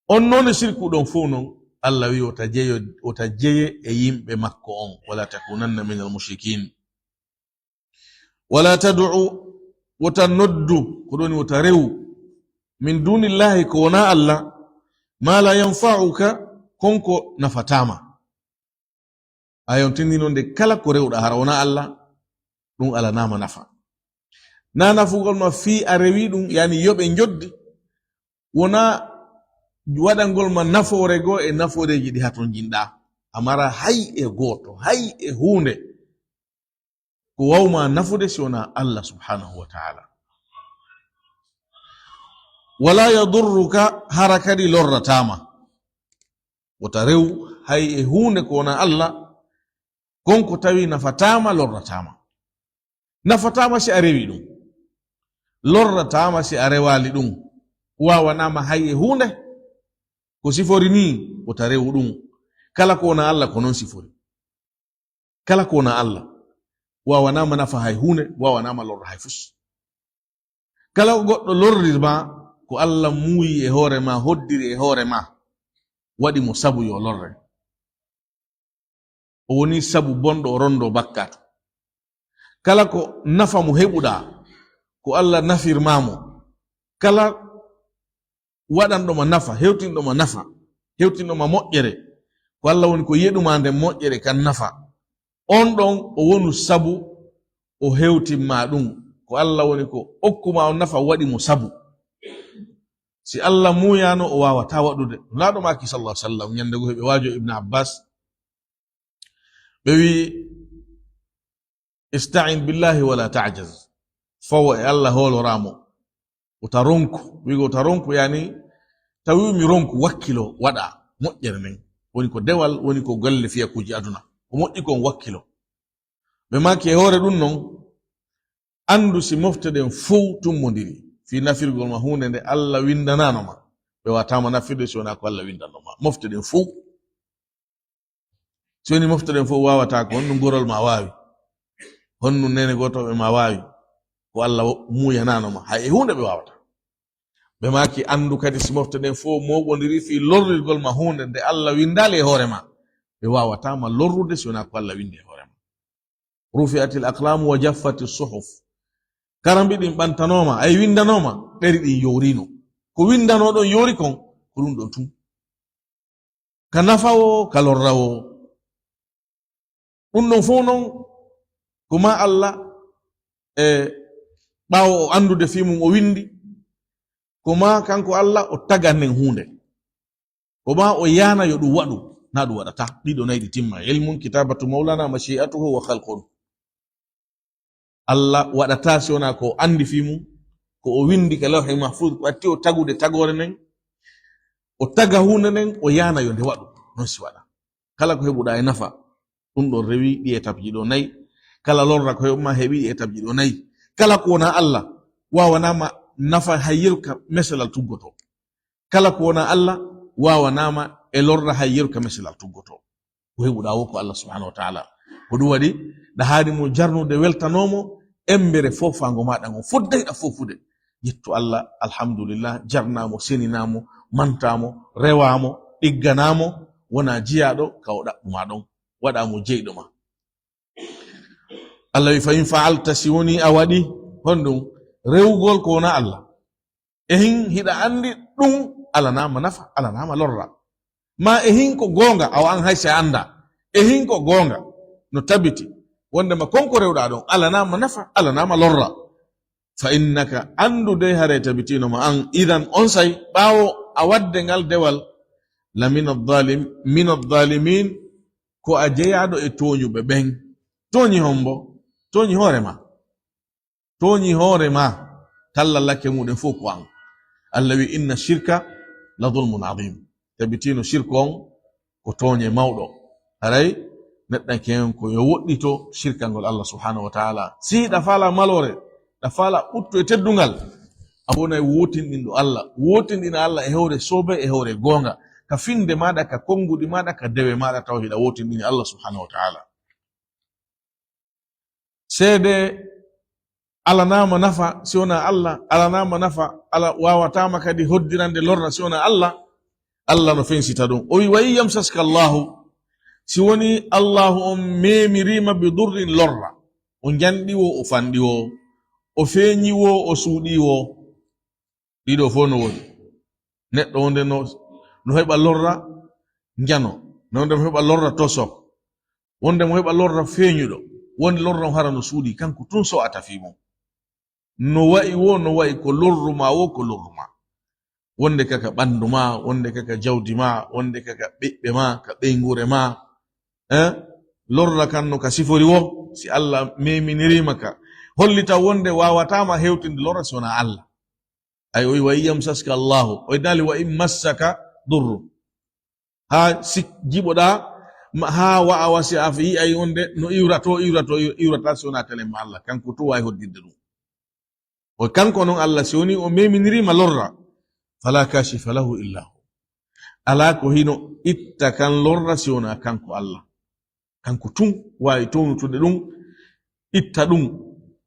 On noon e shirku ɗon fow non, Allah wi'i, "Wota jeyo, wota jeye e yimɓe makko on, wala takunanna minal mushrikin." Wala tad'u, wota noddu, ko ɗoni wota rewu, min dunillahi, ko wonaa Allah, ma la yanfa'uka, kon ko nafataa ma. A yontinii non nde kala ko rewɗa hara wonaa Allah, ɗum alanaama nafa. Na nafugol ma fii a rewi ɗum, yani yoɓe njoddi, wonaa waɗangol ma nafoore goo e nafooreeji ɗi hatonjinɗaa. A mara hay e gooto, hay e huunde ko wawma nafude si wonaa Allah subhanahu wa ta'ala. Wala yadurruka, hara kadi lorrataama. Wota rew hay e huunde ko wonaa Allah, kon ko tawi nafataama, lorrataama. Nafataama si a rewi ɗum. Lorrataama si a rewaali ɗum. Waawanaama hay e huunde. Ko sifori nii, wota rew ɗum. Kala ko wonaa Allah ko noon sifori. Kala ko wonaa Allah, Waawanaama nafa hay huunde, waawanaama lorra hay fus. Kala ko goɗɗo lorrir ma, ko Alla muuyi e hoore ma, hoddiri e hoore ma, waɗi mo sabu yo lorre. O woni sabu bonɗo o ronndoo bakkaatu. Kala ko nafa mo heɓuɗaa, ko Alla nafir ma mo. Kala waɗanɗo ma nafa, hewtinɗo ma nafa, hewtinɗo ma moƴƴere, ko Alla woni ko yeɗu ma nden moƴƴere kan nafa. On ɗon o wonu sabu o hewtin ma ɗum. Ko Alla woni ko okku ma on nafa, waɗi mo sabu. Si Alla muuyaano, o waawataa waɗude. Nulaaɗo maaki sallallahu alaihi wasallam, ñande goo heɓe waajo Ibn Abbas, ɓe wi'i, "Ista'in billahi wala ta'jaz." Fawo e Alla, hooloraa mo. Wota ronku. Wi'ugo wota ronku, yani, tawi mi ronku, wakkilo, waɗa moƴƴere nden. Woni ko dewal, woni ko golle fiyakuuji aduna. Ko moƴƴi kon, wakkilo. Ɓe maaki e hoore ɗum non, anndu si mofte ɗen fow tummondiri fii nafirgol ma huunde nde Alla winndanaano ma. Ɓe waawataa ma nafirde si wonaa ko Alla winndannoo ma. Mofte ɗen fow. Si woni mofte ɗen fow waawataa ko, honɗum gorol ma waawi? Honɗum neene gootooɓe ma waawi? Ko Alla wo-, muuyanaano ma. Hay e huunde ɓe waawataa. Ɓe maaki, anndu kadi si mofte ɗen fow mooɓondiri fii lorrirgol ma huunde nde Alla winndaali e hoore ma. Ɓe waawataa ma lorrude si wonaa ko Alla winndi e hoore ma. Rufi'atil aqlamu wa jaffati suhuf. Karambi ɗin ɓantanooma, ay winndanooma, ɗeri ɗin yooriino. Ko winndanoo ɗon yoori kon, ko ɗum ɗon tun. Ka nafa woo, ka lorra woo. Ɗum ɗon fow non, ko maa Alla, e ɓaawo o anndude fii mum o winndi, ko maa kanko Alla o tagan nen huunde. Ko maa o yaana yo ɗum waɗu, naa ɗum waɗataa. Ɗiɗo nayi ɗi timma. Ilmun, kitabatu maulana, mashi'atuhu wa khalqun. Alla waɗataa si wonaa ko o anndi fii mum, ko o winndi ka lawhil mahfuz, ko atti o tagude tagoore nden, o taga huunde nden, o yaana yo nde waɗu. Non si waɗa. Kala ko heɓuɗaa e nafa, ɗum ɗon rewi ɗi étape ji ɗo nayi. Kala lorra ko heɓu ma heɓi ɗi étape ji ɗo nayi. Kala ko wonaa Alla, waawanaama nafa hay yeru ka meselal tuggotoo. Kala ko wonaa Alla waawanaama e lorra hay yeru ka meselal tuggotoo. Ko heɓuɗaa woo ko Alla subhanahu wa ta'ala. Ko ɗum waɗi, ɗa haani mo jarnude, weltanoo mo, embere foofaango maaɗa ngon, foddayɗa foofude. Yettu Alla, alhamdulillah, jarnaa mo, seninaa mo, mantaa mo, rewaa mo, ɗigganaa mo, wonaa jiyaaɗo ka o ɗaɓɓu ma ɗon, waɗaa mo jeyɗo ma. Alla wi, "Fa in fa'alta", si woni a waɗi honɗum? Rewugol ko wonaa Alla. E hin hiɗa anndi ɗum alanaama nafa, alanaama lorra. Ma e hin ko goonga, awa an hay si a anndaa. E hin ko goonga, no tabiti, wondema kon ko rewɗaa ɗon, alanaama nafa, alanaama lorra. Fa innaka, anndu dey haray tabitiino ma an, idan onsay, ɓaawo a waɗde ngal dewal, la min adh-dhalim-, min adh-dhalimin, ko a jeyaaɗo e tooñuɓe ɓen. Tooñi hombo? Tooñi hoore ma. Tooñi hoore ma, talla lakke muɗen fow ko an. Alla wi, "Inna shirka la dhulmun adhim." Tabitiino shirku on ko tooñe mawɗo. Haray neɗɗanke on ko yo woɗɗito shirkangol Alla subhanahu wa ta'ala. Si hiɗa faala maloore, ɗa faala ɓuttu e teddungal, a wonay wootinɗinɗo Alla. Wootinɗina Alla e hoore soobay, e hoore goonga. Ka finde maaɗa, ka konnguɗi maaɗa, ka dewe maaɗa, tawa hiɗa wootinɗini Alla subhanahu wa ta'ala. Seede alanaama nafa si wonaa Alla, alanaama nafa, Alla waawataama kadi hoddirande lorra si wonaa Alla. Alla no fensita ɗum. O wi, "Wa in yamsaska Allahu", si woni Allahu on memiriima bi durrin lorra, o njanɗi woo, o fanɗi woo, o feeñi woo, o suuɗi woo, ɗiɗo fow no woodi. Neɗɗo wonde no, no heɓa lorra njano, wonde mo heɓa lorra toso, wonde mo heɓa lorra feeñuɗo, wonde lorra mo hara no suuɗi, kanko tun so'ata fii mum. No wa'i woo, no wa'i ko lorru ma woo, ko lorru ma. Wonde ka ka ɓanndu ma, wonde ka ka jawdi ma, wonde ka ka ɓiɓɓe ma, ka ɓeynguure ma. Eh? Lorra kan no ka sifori woo, si Alla meminiriima ka, hollita wonde waawataama hewtinde lorra si wonaa Alla. Ay, o wi, "Wa in yamsaska Allahu", o innaali, "Wa in massaka durru." Haa sik-, jiɓoɗaa, ma-, haa wa'a wasi a fi-, yi'ay wonde no iwrato, iwrato, iw-, iwrata si wonaa telen ma Alla. Kanko tun waawi hoddirde ɗum. O kanko non Alla, si woni o meminiriima lorra, "Fala kashifa lahu illa hu." Alaa ko hino itta kan lorra si wonaa kanko Alla. Kanko tun waawi townutude ɗum, itta ɗum.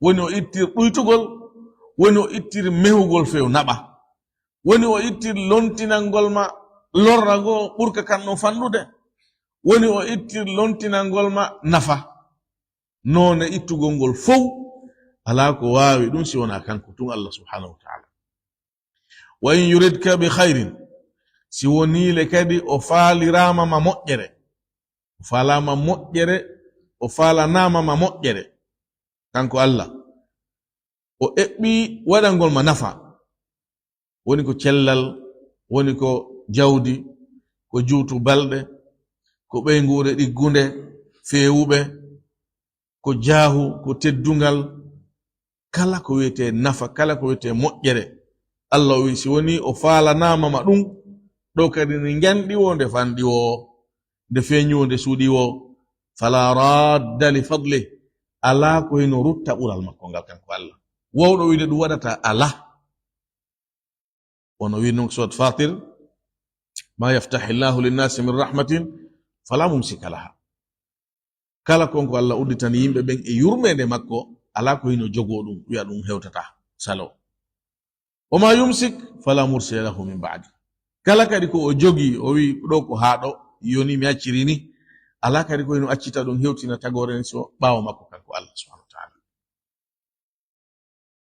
Woni o ittir ɗuytugol, woni o ittir mehugol few naɓa. Woni o ittir lontinangol ma lorra ngo ɓurka kan ɗon fanɗude. Woni o ittir lontinangol ma nafa. Noone ittugol ngol fow, alaa ko waawi ɗum si wonaa kanko tun Allah subhanahu wa ta'ala. Wa in yuridka bi khairin, si wonii le kadi o faaliraama ma moƴƴere, o faalaama moƴƴere, o faalanaama ma moƴƴere, kanko Allah, o eɓɓi waɗangol ma nafa, woni ko cellal, woni ko jawdi, ko juutu balɗe, ko ɓeynguure ɗiggunde, feewuɓe, ko jaahu, ko teddungal, kala ko wiyetee nafa, kala ko wiyetee moƴƴere. Allah o wi, si wonii o faalanaama ma ɗum, ɗo kadi nde njanɗi wo, nde fanɗi wo, nde feeñi wo, nde suuɗi wo, fala radda li fadlih, alaa ko hino rutta ɓural makko ngal kanko Allah. Wowɗo wiide ɗum waɗata alaa. Wono wi nun surat Fatir, ma yaftahi Llahu linnasi min rahmatin fala mumsika laha. Kala kon ko Allah udditani yimɓe ɓen e yurmeende makko, alaa ko hino jogoo ɗum, wi'a ɗum hewtata, salo. Wa ma yumsik fala mursila lahu min ba'di. Kala kadi ko o jogii, o wi ɗo ko haa ɗo, yoni mi acciri ni, alaa kadi ko hino accita ɗum hewtina tagoore ni so ɓaawo makko kanko Allah subhanahu wa ta'ala.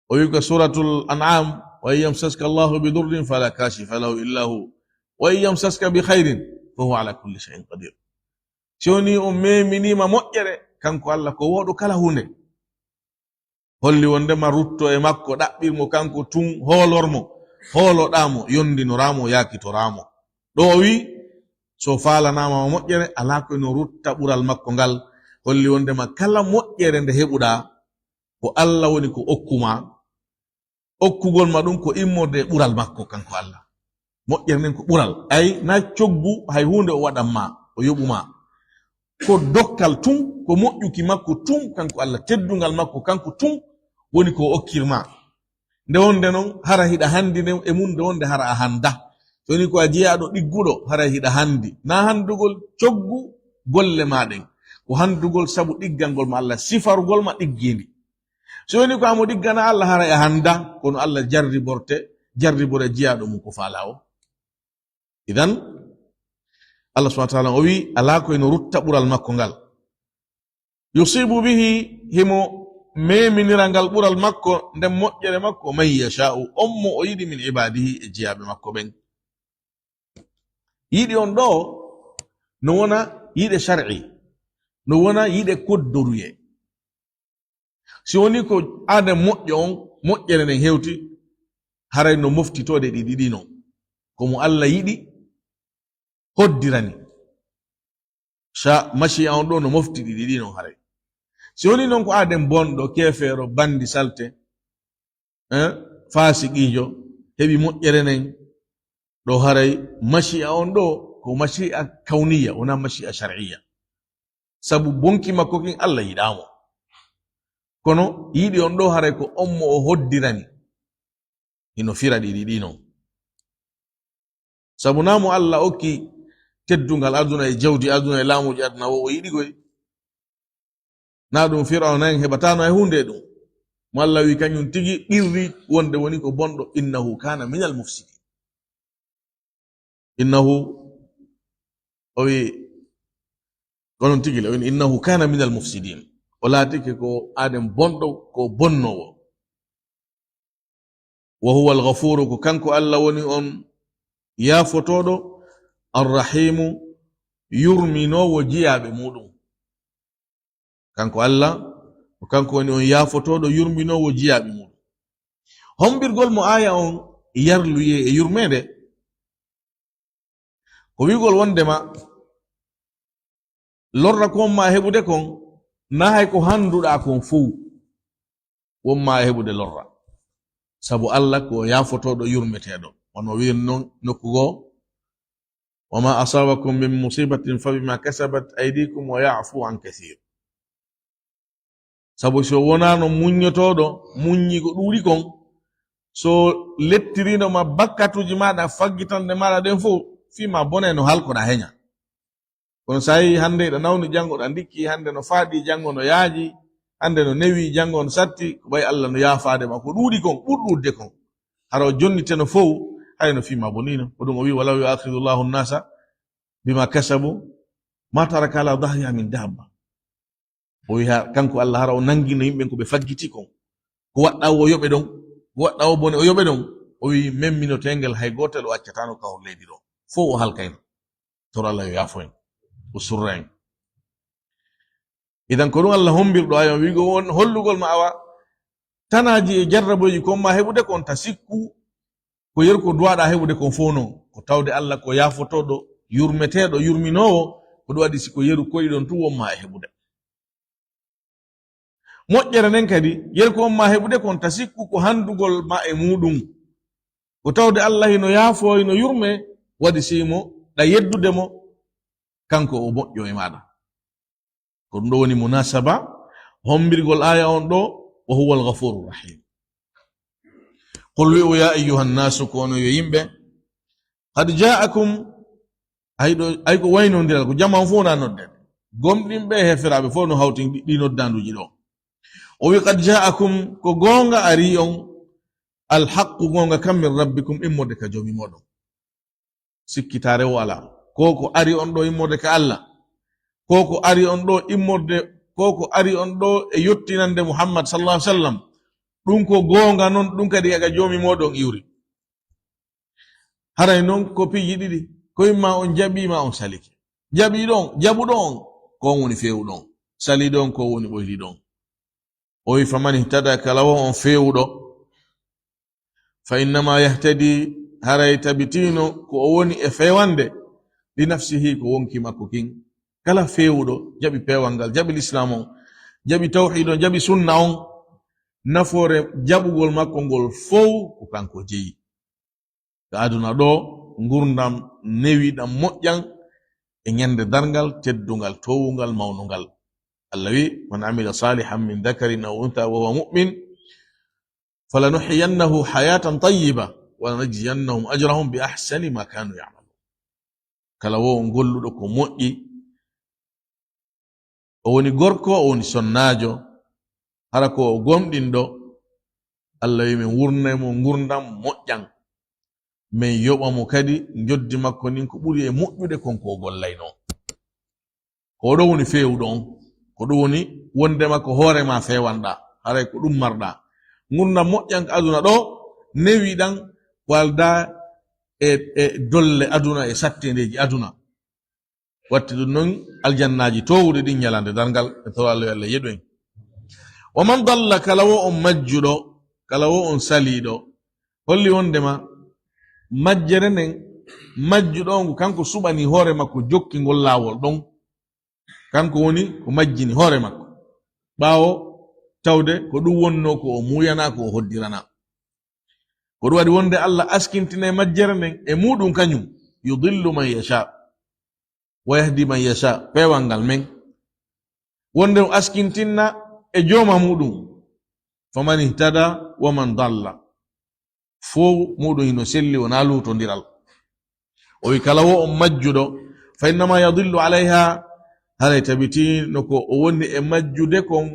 O wi ko suratul An'am, wa in yamsaska Allahu bi durrin fala kashifa lahu illa hu, wa in yamsaska bi khairin fa huwa ala kulli shay'in qadir. Si woni o meminiima moƴƴere, kanko Allah ko wooɗo kala huunde. Holli wondema rutto e makko, ɗaɓɓir mo kanko tun, hoolor mo, hooloɗaa mo, yondinoraa mo, yaakitoraa mo. Ɗo o wi, so faalanaama ma moƴƴere, alaa ko no rutta ɓural makko ngal. Holli wondema kala moƴƴere nde heɓuɗaa, ko Allah woni ko okku ma. Okkugol ma ɗum ko immorde e ɓural makko kanko Allah. Moƴƴere nden ko ɓural. Ay, na coggu hay huunde o waɗan ma, o yoɓu ma. Ko dokkal tun, ko moƴƴuki makko tun, kanko Allah, teddungal makko kanko tun woni ko o okkir ma. Nde wonde non, hara hiɗa handi nden e mun, nde wonde hara a handa. So woni ko a jeyaaɗo ɗigguɗo, hara hiɗa handi. Na handugol coggu golle ma ɗen. Ko handugol sabu ɗiggangol ma Allah, sifarugol ma ɗiggiindi. So woni ko amo ɗiggana Allah, hara e handa, kono Allah jarriborte, jarribore jeyaaɗo mum ko faala o. Idan, Allah subhanahu wa ta'ala o wi, alaa ko eno rutta ɓural makko ngal. Yusibu bihi, himo meminira ngal ɓural makko, nden moƴƴere makko, man yasha'u, on mo o yiɗi min ibadihi e jeyaaɓe makko ɓen. Yiɗi on ɗo, no wona yiɗe shar'i, no wona yiɗe koddoruye. Si woni ko aaden moƴƴo on, moƴƴere nden hewti, haray no moftitoode ɗi ɗiɗi non. Ko mo Allah yiɗi, hoddirani. Sa mashi'a on ɗo no mofti ɗi ɗiɗi non haray. Si woni non ko aaden bonɗo, keefeero, bandi, salte, eh, faasiqiijo, heɓi moƴƴere nden, ɗo haray mashi'a on ɗo ko mashi'a kawniya, wona mashi'a shar'iyya. Sabu bonki makko kin Allah yiɗaamo. Kono yiɗi on ɗo haray ko on mo o hoddirani. Hino fira ɗi ɗiɗi non. Sabu na mo Allah okki teddungal aduna e jawdi aduna e laamuuji aduna wo o yiɗi koy. Na ɗum Fir'awna en heɓataano e huunde e ɗum. Mo Allah wi kañum tigi ɓirri wonde woni ko bonɗo, innahu kana minal mufsidin. Innahu, o wi, ko non tigi le, o wi, innahu kana minal mufsidin. O laatike ko aaden bonɗo, ko bonnoowo. Wa huwa al-ghafuru, ko kanko Allah woni on yaafotooɗo, ar-rahimu, yurminoowo jiyaaɓe muɗum. Kanko Allah, ko kanko woni on yaafotooɗo, yurminoowo jiyaaɓe muɗum. Hombirgol mo aaya on yarluyee e yurmeende, ko wi'ugol wondema lorra ko on ma heɓude kon, na hay ko handuɗaa kon fow won ma heɓude lorra. Sabu Allah ko yaafotooɗo, yurmeteeɗo. Wano wi'en non nokku goo, wa ma asabakum min musibatin fa bima kasabat aydikum wa ya'fu an kathir. Sabu so wonaano muññotooɗo, muññi ko ɗuuɗi kon, so lettiriino ma bakkatuuji maaɗa, faggitande maaɗa ɗen fow, fii ma bone no halkoɗaa heña. Kono so a yii hannde hiɗa nawni, janngo ɗa ndikki, hannde no faaɗi, janngo no yaaji, Hannde no newi, janngo no satti, ko ɓay Allah no yaafaade ma ko ɗuuɗi kon, ɓur ɗuuɗde kon. Hara o jonniteno fow, hay no fii ma bonino. Ko ɗum o wi, "Walaw yu'akhidhu Allahu nnasa bima kasabu, ma taraka ala dhahriha min dabba." O wi, ha, kanko Allah hara o nangino yimɓe ko ɓe faggiti kon. Ko waɗɗa o yoɓe ɗon, ko waɗɗa o bone o yoɓe ɗon. O wi, "Men mino tengel hay gootel o accatano ka on leydi ɗo. Fow o halkayno." Toro Allah yo yaafo en, o surra en. Idan ko ɗum Allah hombirɗo ayo wiigo won hollugol ma awa tanaaji e jarraboji ko ma heɓude kon ta sikku ko yeru ko duwaɗa heɓude kon fof non. Ko tawde Allah ko yaafotooɗo, yurmeteeɗo, yurminoowo, ko ɗum waɗi si ko yeru koyɗon tun won ma e heɓude. Moƴƴere nden kadi, yeru ko won ma heɓude kon ta sikku ko handugol ma e muɗum. Ko tawde Allah hino yaafoo, hino yurme, waɗi si mo ɗa yeddude mo, kanko o moƴƴo e maɗa. Ko ɗum ɗo woni munasaba, hombirgol aya on ɗo, "Wa huwa al-ghafuru rahim." Qul wi'u ya ayyuhan nasu, ko onon yo yimɓe, qad ja'akum, ay ɗo, ay ko waynondiral, ko jaman fof na nodden. Gomɗinɓe e heferaaɓe fof no hawti ɗi, ɗi noddanduji ɗo. O wi, "Qad ja'akum, ko goonga ari on, al haqqu, goonga kan min rabbikum, immorde ka joomi moɗon." Sikkitaare o alaa. Ko ko ari on ɗo immorde ka Allah. Ko ko ari on ɗo immorde, ko ko ari on ɗo e yottinande Muhammad sallallahu alaihi wasallam. Ɗum ko goonga non, ɗum kadi aga joomi moɗon iwri. Haray non ko piiji ɗiɗi. Ko imma on jaɓi, ma on salike. Jaɓi ɗon, jaɓuɗo on, ko on woni feewuɗo on. Sali ɗon, ko on woni ɓoyli ɗon. O wi, "Faman ihtada, kala wo on feewuɗo, fa innama yahtadi, haray tabitino ko o woni e feewande, li nafsihi, ko wonki makko kin." Kala feewuɗo, jaɓi peewal ngal, jaɓi lislaam on, jaɓi tawhiid on, jaɓi sunna on, nafoore jaɓugol makko ngol fow ko kanko jeyi. Ka aduna ɗo, ngurndan newiɗan moƴƴan e ñande darngal, teddungal, towungal, mawnungal. Allah wi, "Man amila salihan min dhakarin aw untha wa huwa mu'min, falanuhyiyannahu hayatan tayyiba, wa lanajziyannahum ajrahum bi ahsani ma kanu ya'malun." Kala wo on golluɗo ko moƴƴi, o woni gorko, o woni sonnaajo, hara ko o gomɗinɗo, Allah wi, "Min wurnay mo ngurndan moƴƴan. Min yoɓa mo kadi njoddi makko ndin ko ɓuri e moƴƴude kon ko o gollayno." Ko ɗo woni feewuɗo on, ko ɗum woni wondema ko hoore ma feewanɗa, haray ko ɗum marɗa. Ngurndan moƴƴan ka aduna ɗo, newiɗan ko alda e, e dolle aduna, e sattendeeji aduna. Watti ɗum non aljannaaji towuɗi ɗin ñalande darngal, e toro Allah yo Allah yeɗu en. Wa man dalla, kala wo on majjuɗo, kala wo on saliiɗo, holli wondema majjere nden, majjuɗo on ko kanko suɓani hoore makko jokki ngol laawol ɗon. Kanko woni ko majjini hoore makko. Ɓaawo tawde ko ɗum wonno ko o muuyana, ko o hoddirana. Ko ɗum waɗi wonde Allah askintinay majjere nden e muɗum kañum, yudillu man yasha. Wa yahdi man yasha, peewal ngal men. Wonde o askintinna e jooma muɗum. Faman ihtada wa man dalla. Fow muɗum hino selli, wonaa luutondiral. O wi, kala wo on majjuɗo, fa innama yadillu alayha, haray tabitino ko o woni e majjude kon,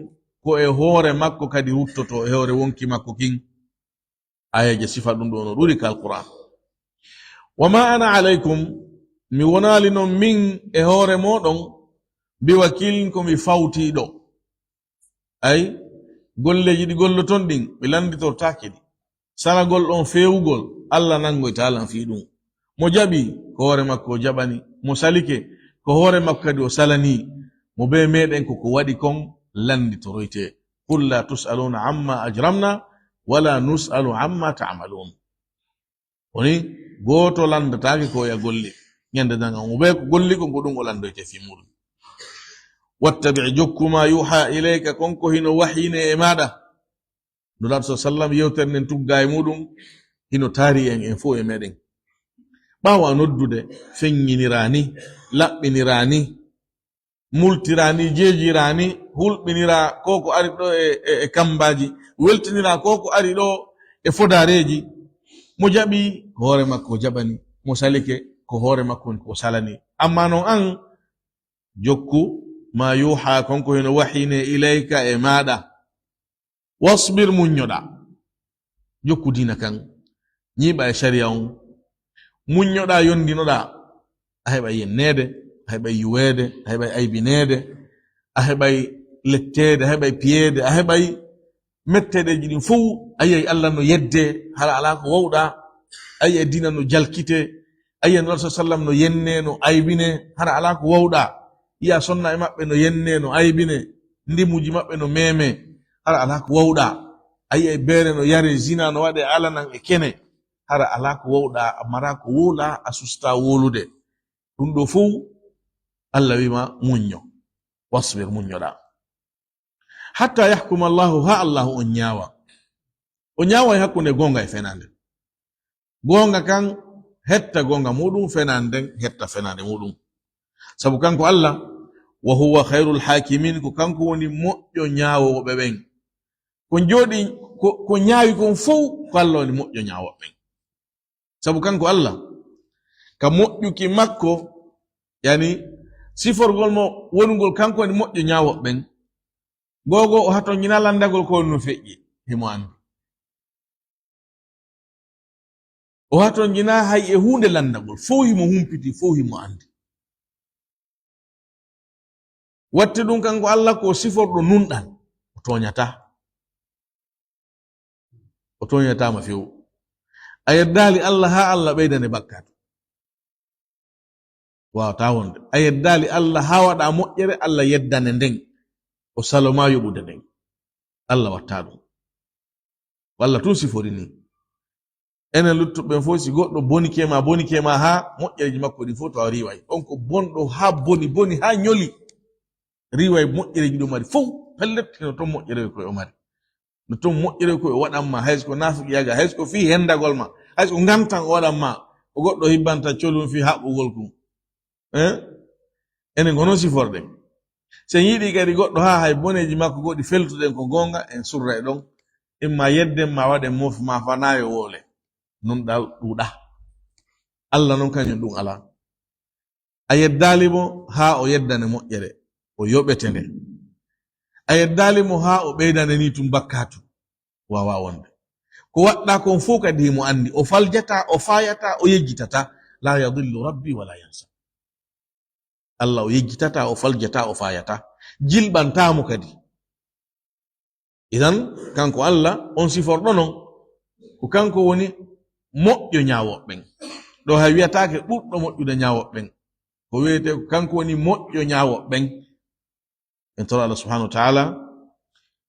ko e hoore makko kadi ruttoto, e hoore wonki makko kin. Ayaje sifa ɗum ɗo no ɗuuri ka Alquran. Wa ma ana alaykum, mi wonaali non min e hoore moɗon, bi wakilin, ko mi fawtiiɗo. Ay, golleeji ɗi golloton ɗin, ɓe lannditortaake ɗi. Salagol ɗon feewugol, Allah nanngoytaa lan fii ɗum. Mo jaɓi, ko hoore makko o jaɓani. Mo salike, ko hoore makko kadi o salanii. Mo bee meɗen ko ko waɗi kon lannditoroyte. Qul la tus'aluna amma ajramna, wala nus'alu amma ta'malun. Woni, gooto lanndataake ko ya golli. Ñande darngal, mo bee ko golli kon, ko ɗum o lanndoyte fii muɗum. Wattabi', jokku ma yuha ilayka, kon ko hino wahyine e maɗa. Nulaaɗo sa sallam, yewtere nden tugga e muɗum, hino taari en, en fow e meɗen. Ɓaawo a noddude, feññiniraani, laɓɓiniraani, multiraani, jeejiraani, hulɓinira ko ko ari ɗo e, e, e kammbaaji, weltinira ko ko ari ɗo e fodaareeji. Mo jaɓi, ko hoore makko o jaɓani. Mo salike, ko hoore makko woni ko o salani. Amma non an, jokku ma yuha, kanko hino wahine ilayka e maɗa. Wasbir, muññoɗa. Jokku diina kan. Ñiiɓa e sariya on. Muññoɗa, yondinoɗa. A heɓay yenneede, a heɓay yuweede, a heɓay aybineede, a heɓay letteede, a heɓay piyeede, a heɓay metteɗeeji ɗin fow. A yiyay Allah no yedde, hara alaa ko wawɗa. A yiyay diina no jalkite. A yiyay Nulaaɗo sallam no yenne, no aybine, hara alaa ko wawɗa. Yiya sonna e maɓɓe no yenne, no aybine, ndimuuji maɓɓe no meeme, hara alaa ko wawɗa. A yiyay beere no yare, zina no waɗe alanan e kene, hara alaa ko wawɗa, a maraa ko wowla, a susta wowlude. Ɗum ɗo fow, Allah wiima muñño, wasbir, muññoɗa. Hatta yahkuma Allahu, ha Allahu on ñaawa. O ñaawa e hakkunde goonga e fenaande. Goonga kan hetta goonga muɗum, fenaande nden hetta fenaande muɗum. Sabu kanko Allah, wa huwa khayrul hakimin, ko kanko woni moƴƴo ñaawooɓe ɓen. Ko jooɗi, ko, ko ñaawi kon fow, ko Allah woni moƴƴo ñaawooɓe ɓen. Sabu kanko Allah, ka moƴƴuki makko, yani, siforgol mo wonugol kanko woni moƴƴo ñaawooɓe ɓen, gogo o hatonjina lanndagol ko no feƴƴi, himo anndi. O hatonjina hay e huunde lanndagol, fow himo humpiti, fow himo anndi. Watte ɗum kanko Allah ko siforɗo nunɗal, o tooñataa. O tooñataama few. A yeddaali Allah haa Allah ɓeydane bakkaatu. Waawataa wonde. A yeddaali Allah haa waɗa moƴƴere, Allah yeddane nden. O salo ma yoɓude nden. Allah wattaa ɗum. Ko Allah tun sifori ni. Enen luttuɓe ɓen fof, si goɗɗo bonike ma, bonike ma haa moƴƴereeji makko ɗin fof tawa riiway. On ko bonɗo haa boni, boni haa ñoli. Riiway moƴƴereeji ɗi o mari fof, pellet, hino ton moƴƴere ko o mari. No ton moƴƴere ko o waɗan ma, hay so ko naafiqiyaagal, hay so ko fii hendagol ma, hay so ko ngantan o waɗan ma, ko goɗɗo hibbanta colum fii haɓɓugol kun. Eh? Enen ko non siforɗen. Si en yiɗi kadi goɗɗo haa hay boneeji makko goɗɗi feltuɗen ko goonga, en surra e ɗon. Imma yedden ma waɗen moof ma fanaayo woole. Nunɗal ɗuuɗa. Allah non kañum ɗum alaa. A yeddaali mo haa o yeddane moƴƴere, o yoɓete nde. A yeddaali mo haa o ɓeydane ni tun bakkaatu. Waawaa wonde. Ko waɗɗaa kon fof kadi himo anndi. O faljataa, o faayataa, o yejjitataa. La yadillu rabbi wala yansa. Allah o yejjitataa, o faljataa, o faayataa. Jilɓantaa mo kadi. Idan, kanko Allah, on siforɗo non, ko kanko woni moƴƴo ñaawooɓe ɓen. Ɗo hay wiyataake ɓurɗo moƴƴude ñaawooɓe ɓen. Ko wiyetee ko kanko woni moƴƴo ñaawooɓe ɓen. En toro Allah subhanahu wa ta'ala,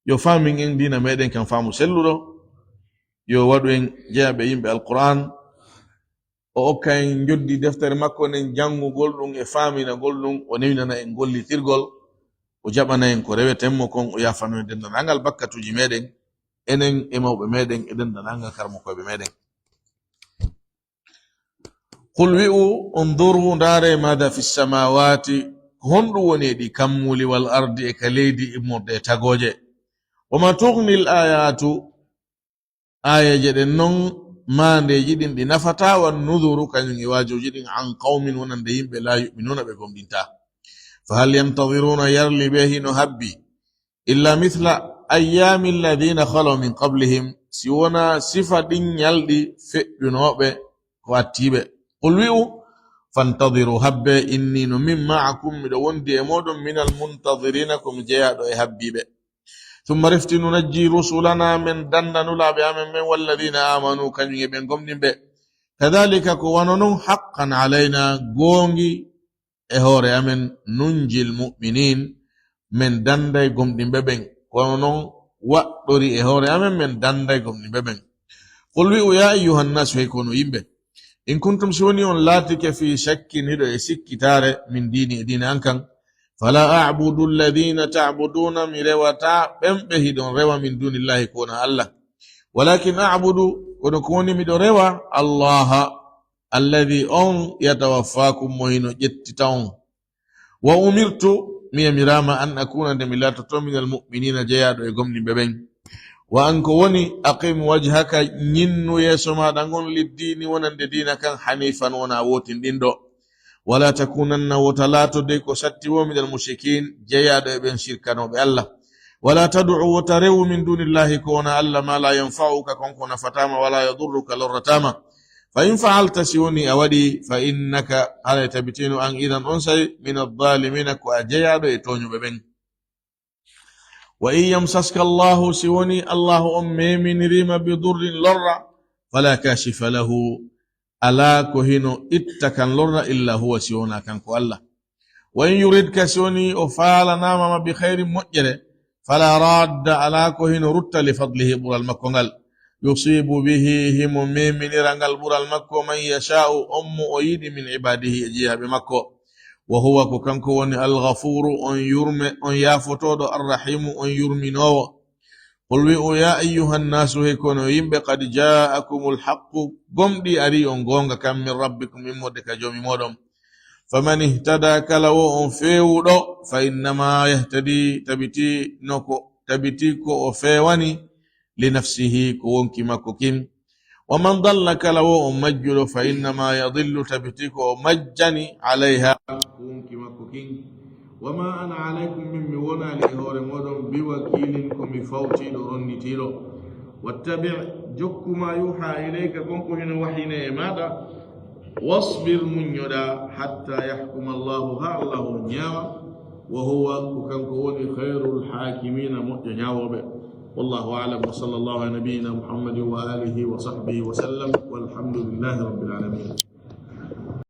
yo faamin en diina meɗen kan faamu selluɗo, yo waɗu en jeyaaɓe yimɓe Alqur'an, o okka en njoddi deftere makko nden, janngugol ɗum e faaminagol ɗum, o newinana en gollitirgol, o jaɓana en ko reweten mo kon, o yaafano en denndaangal bakkatuuji meɗen, enen e mawɓe meɗen, e denndaangal karmokooɓe meɗen. Qul wi'u, unduru, ndaare, maada fi samawati, ko honɗum woni e ɗi kammuli, wal ardi, e ka leydi, immorde e tagooje. Wa ma tughni l ayatu, aayeeje ɗen non, maandeeji ɗin ɗi nafataa, wan nuduru, kañum e waajooji ɗin, an qawmin, wonande yimɓe, la yu'minuna, ɓe gomɗintaa. Fa hal yantadiruna, yarli ɓe hino habbi, illa mithla ayyami alladhina khalaw min qablihim, si wona sifa ɗin ñalɗi feƴƴunooɓe ko attiiɓe. Qul wi'u, fantadiru, habbe, inni, no min, ma'akum, miɗo wondi e mooɗon, minal muntadirina, ko mi jeyaaɗo e habbiiɓe. Thumma refti nunajji rusulana, men dannda nulaaɓe amen ɓen, walladhina amanu, kañum e ɓen gomɗinɓe. Kadhalika, ko wano non, haqqan alayna, goongi e hoore amen, nunjil mu'minin, men dannday gomɗinɓe ɓen. Ko wano non waɗɗori e hoore amen, men dannday gomɗinɓe ɓen. Qul wi'u, ya ayyuhan nasu, hey kono yimɓe, in kuntum, si woni on laatike, fi shakkin, hiɗo e sikkitaare, min diini, e diina an kan, fala a'budu alladhina ta'buduna, mi rewata ɓen ɓe hiɗon rewa, min dunillahi, ko wona Allah. Walakin a'budu, kono ko woni miɗo rewa, Allaha, alladhi, on, yatawaffakum, mo hino ƴettita on. Wa umirtu, mi yamiraama, an akuna, nde mi laatoto, minal mu'minina, jeyaaɗo e gomɗinɓe ɓen. Wa an, ko woni, aqim wajhaka, ñinnu yeeso maaɗa ngon, liddiini, wonande diina kan, hanifan, wona wootinɗinɗo. ولا تكونن, wota laato dey ko satti woo, من المشركين, jeyaaɗo e ɓen sirkanooɓe Alla. ولا تدع, wota rewu, من دون الله, ko wonaa Alla, ما لا ينفعك, kon ko nafataa ma, ولا يضرك, lorrataa ma. فإن فعلت, si wonii a waɗii, فإنك, haray tabitino an, إذا, onsay, من الظالمين, ko a jeyaaɗo e tooñuɓe ɓen. وإن يمسسك الله, si wonii Allaahu on meeminirii ma, بضر, lorra, فلا كاشف له, alaa ko hino itta kan lorra, إلا هو, si wonaa kanko Alla. وإن يردك, si wonii o faalanaama ma, بخير, moƴƴere, فلا راد, alaa ko hino rutta, لفضله, ɓural makko ngal. يصيب به, himo meeminira ngal ɓural makko, من يشاء, on mo o yiɗi, من عباده, e jeyaaɓe makko. وهو, ko kanko woni, الغفور, on yurme, on yaafotooɗo, الرحيم, on yurminoowo. قل, wi'u, يا أيها الناس, hey ko onon yimɓe, قد جاءكم الحق, gomɗii arii on goonga kan, من ربكم, immorde ka Joomi mooɗon. فمن اهتدى, kala woo on feewuɗo, فإنما يهتدي, tabitii no ko, tabitii ko o feewani, لنفسه, ko wonki makko kin. ومن ضل, kala woo on majjuɗo, فإنما يضل, tabitii ko o majjani, عليها, ko wonki makko kin. وما أنا عليكم, min mi wonaali e hoore mooɗon, بوكيل, ko mi fawtiiɗo, ronnitiiɗo. واتبع, jokku, ما يوحى إليك, kon ko hino wahyinee e maaɗa. واصبر, muññoɗaa, حتى يحكم الله, haa Allaahu on ñaawa. وهو, ko kanko woni, خير الحاكمين, moƴƴo ñaawooɓe. والله أعلم، وصلى الله على نبينا محمد وآله وصحبه وسلم، والحمد لله رب العالمين.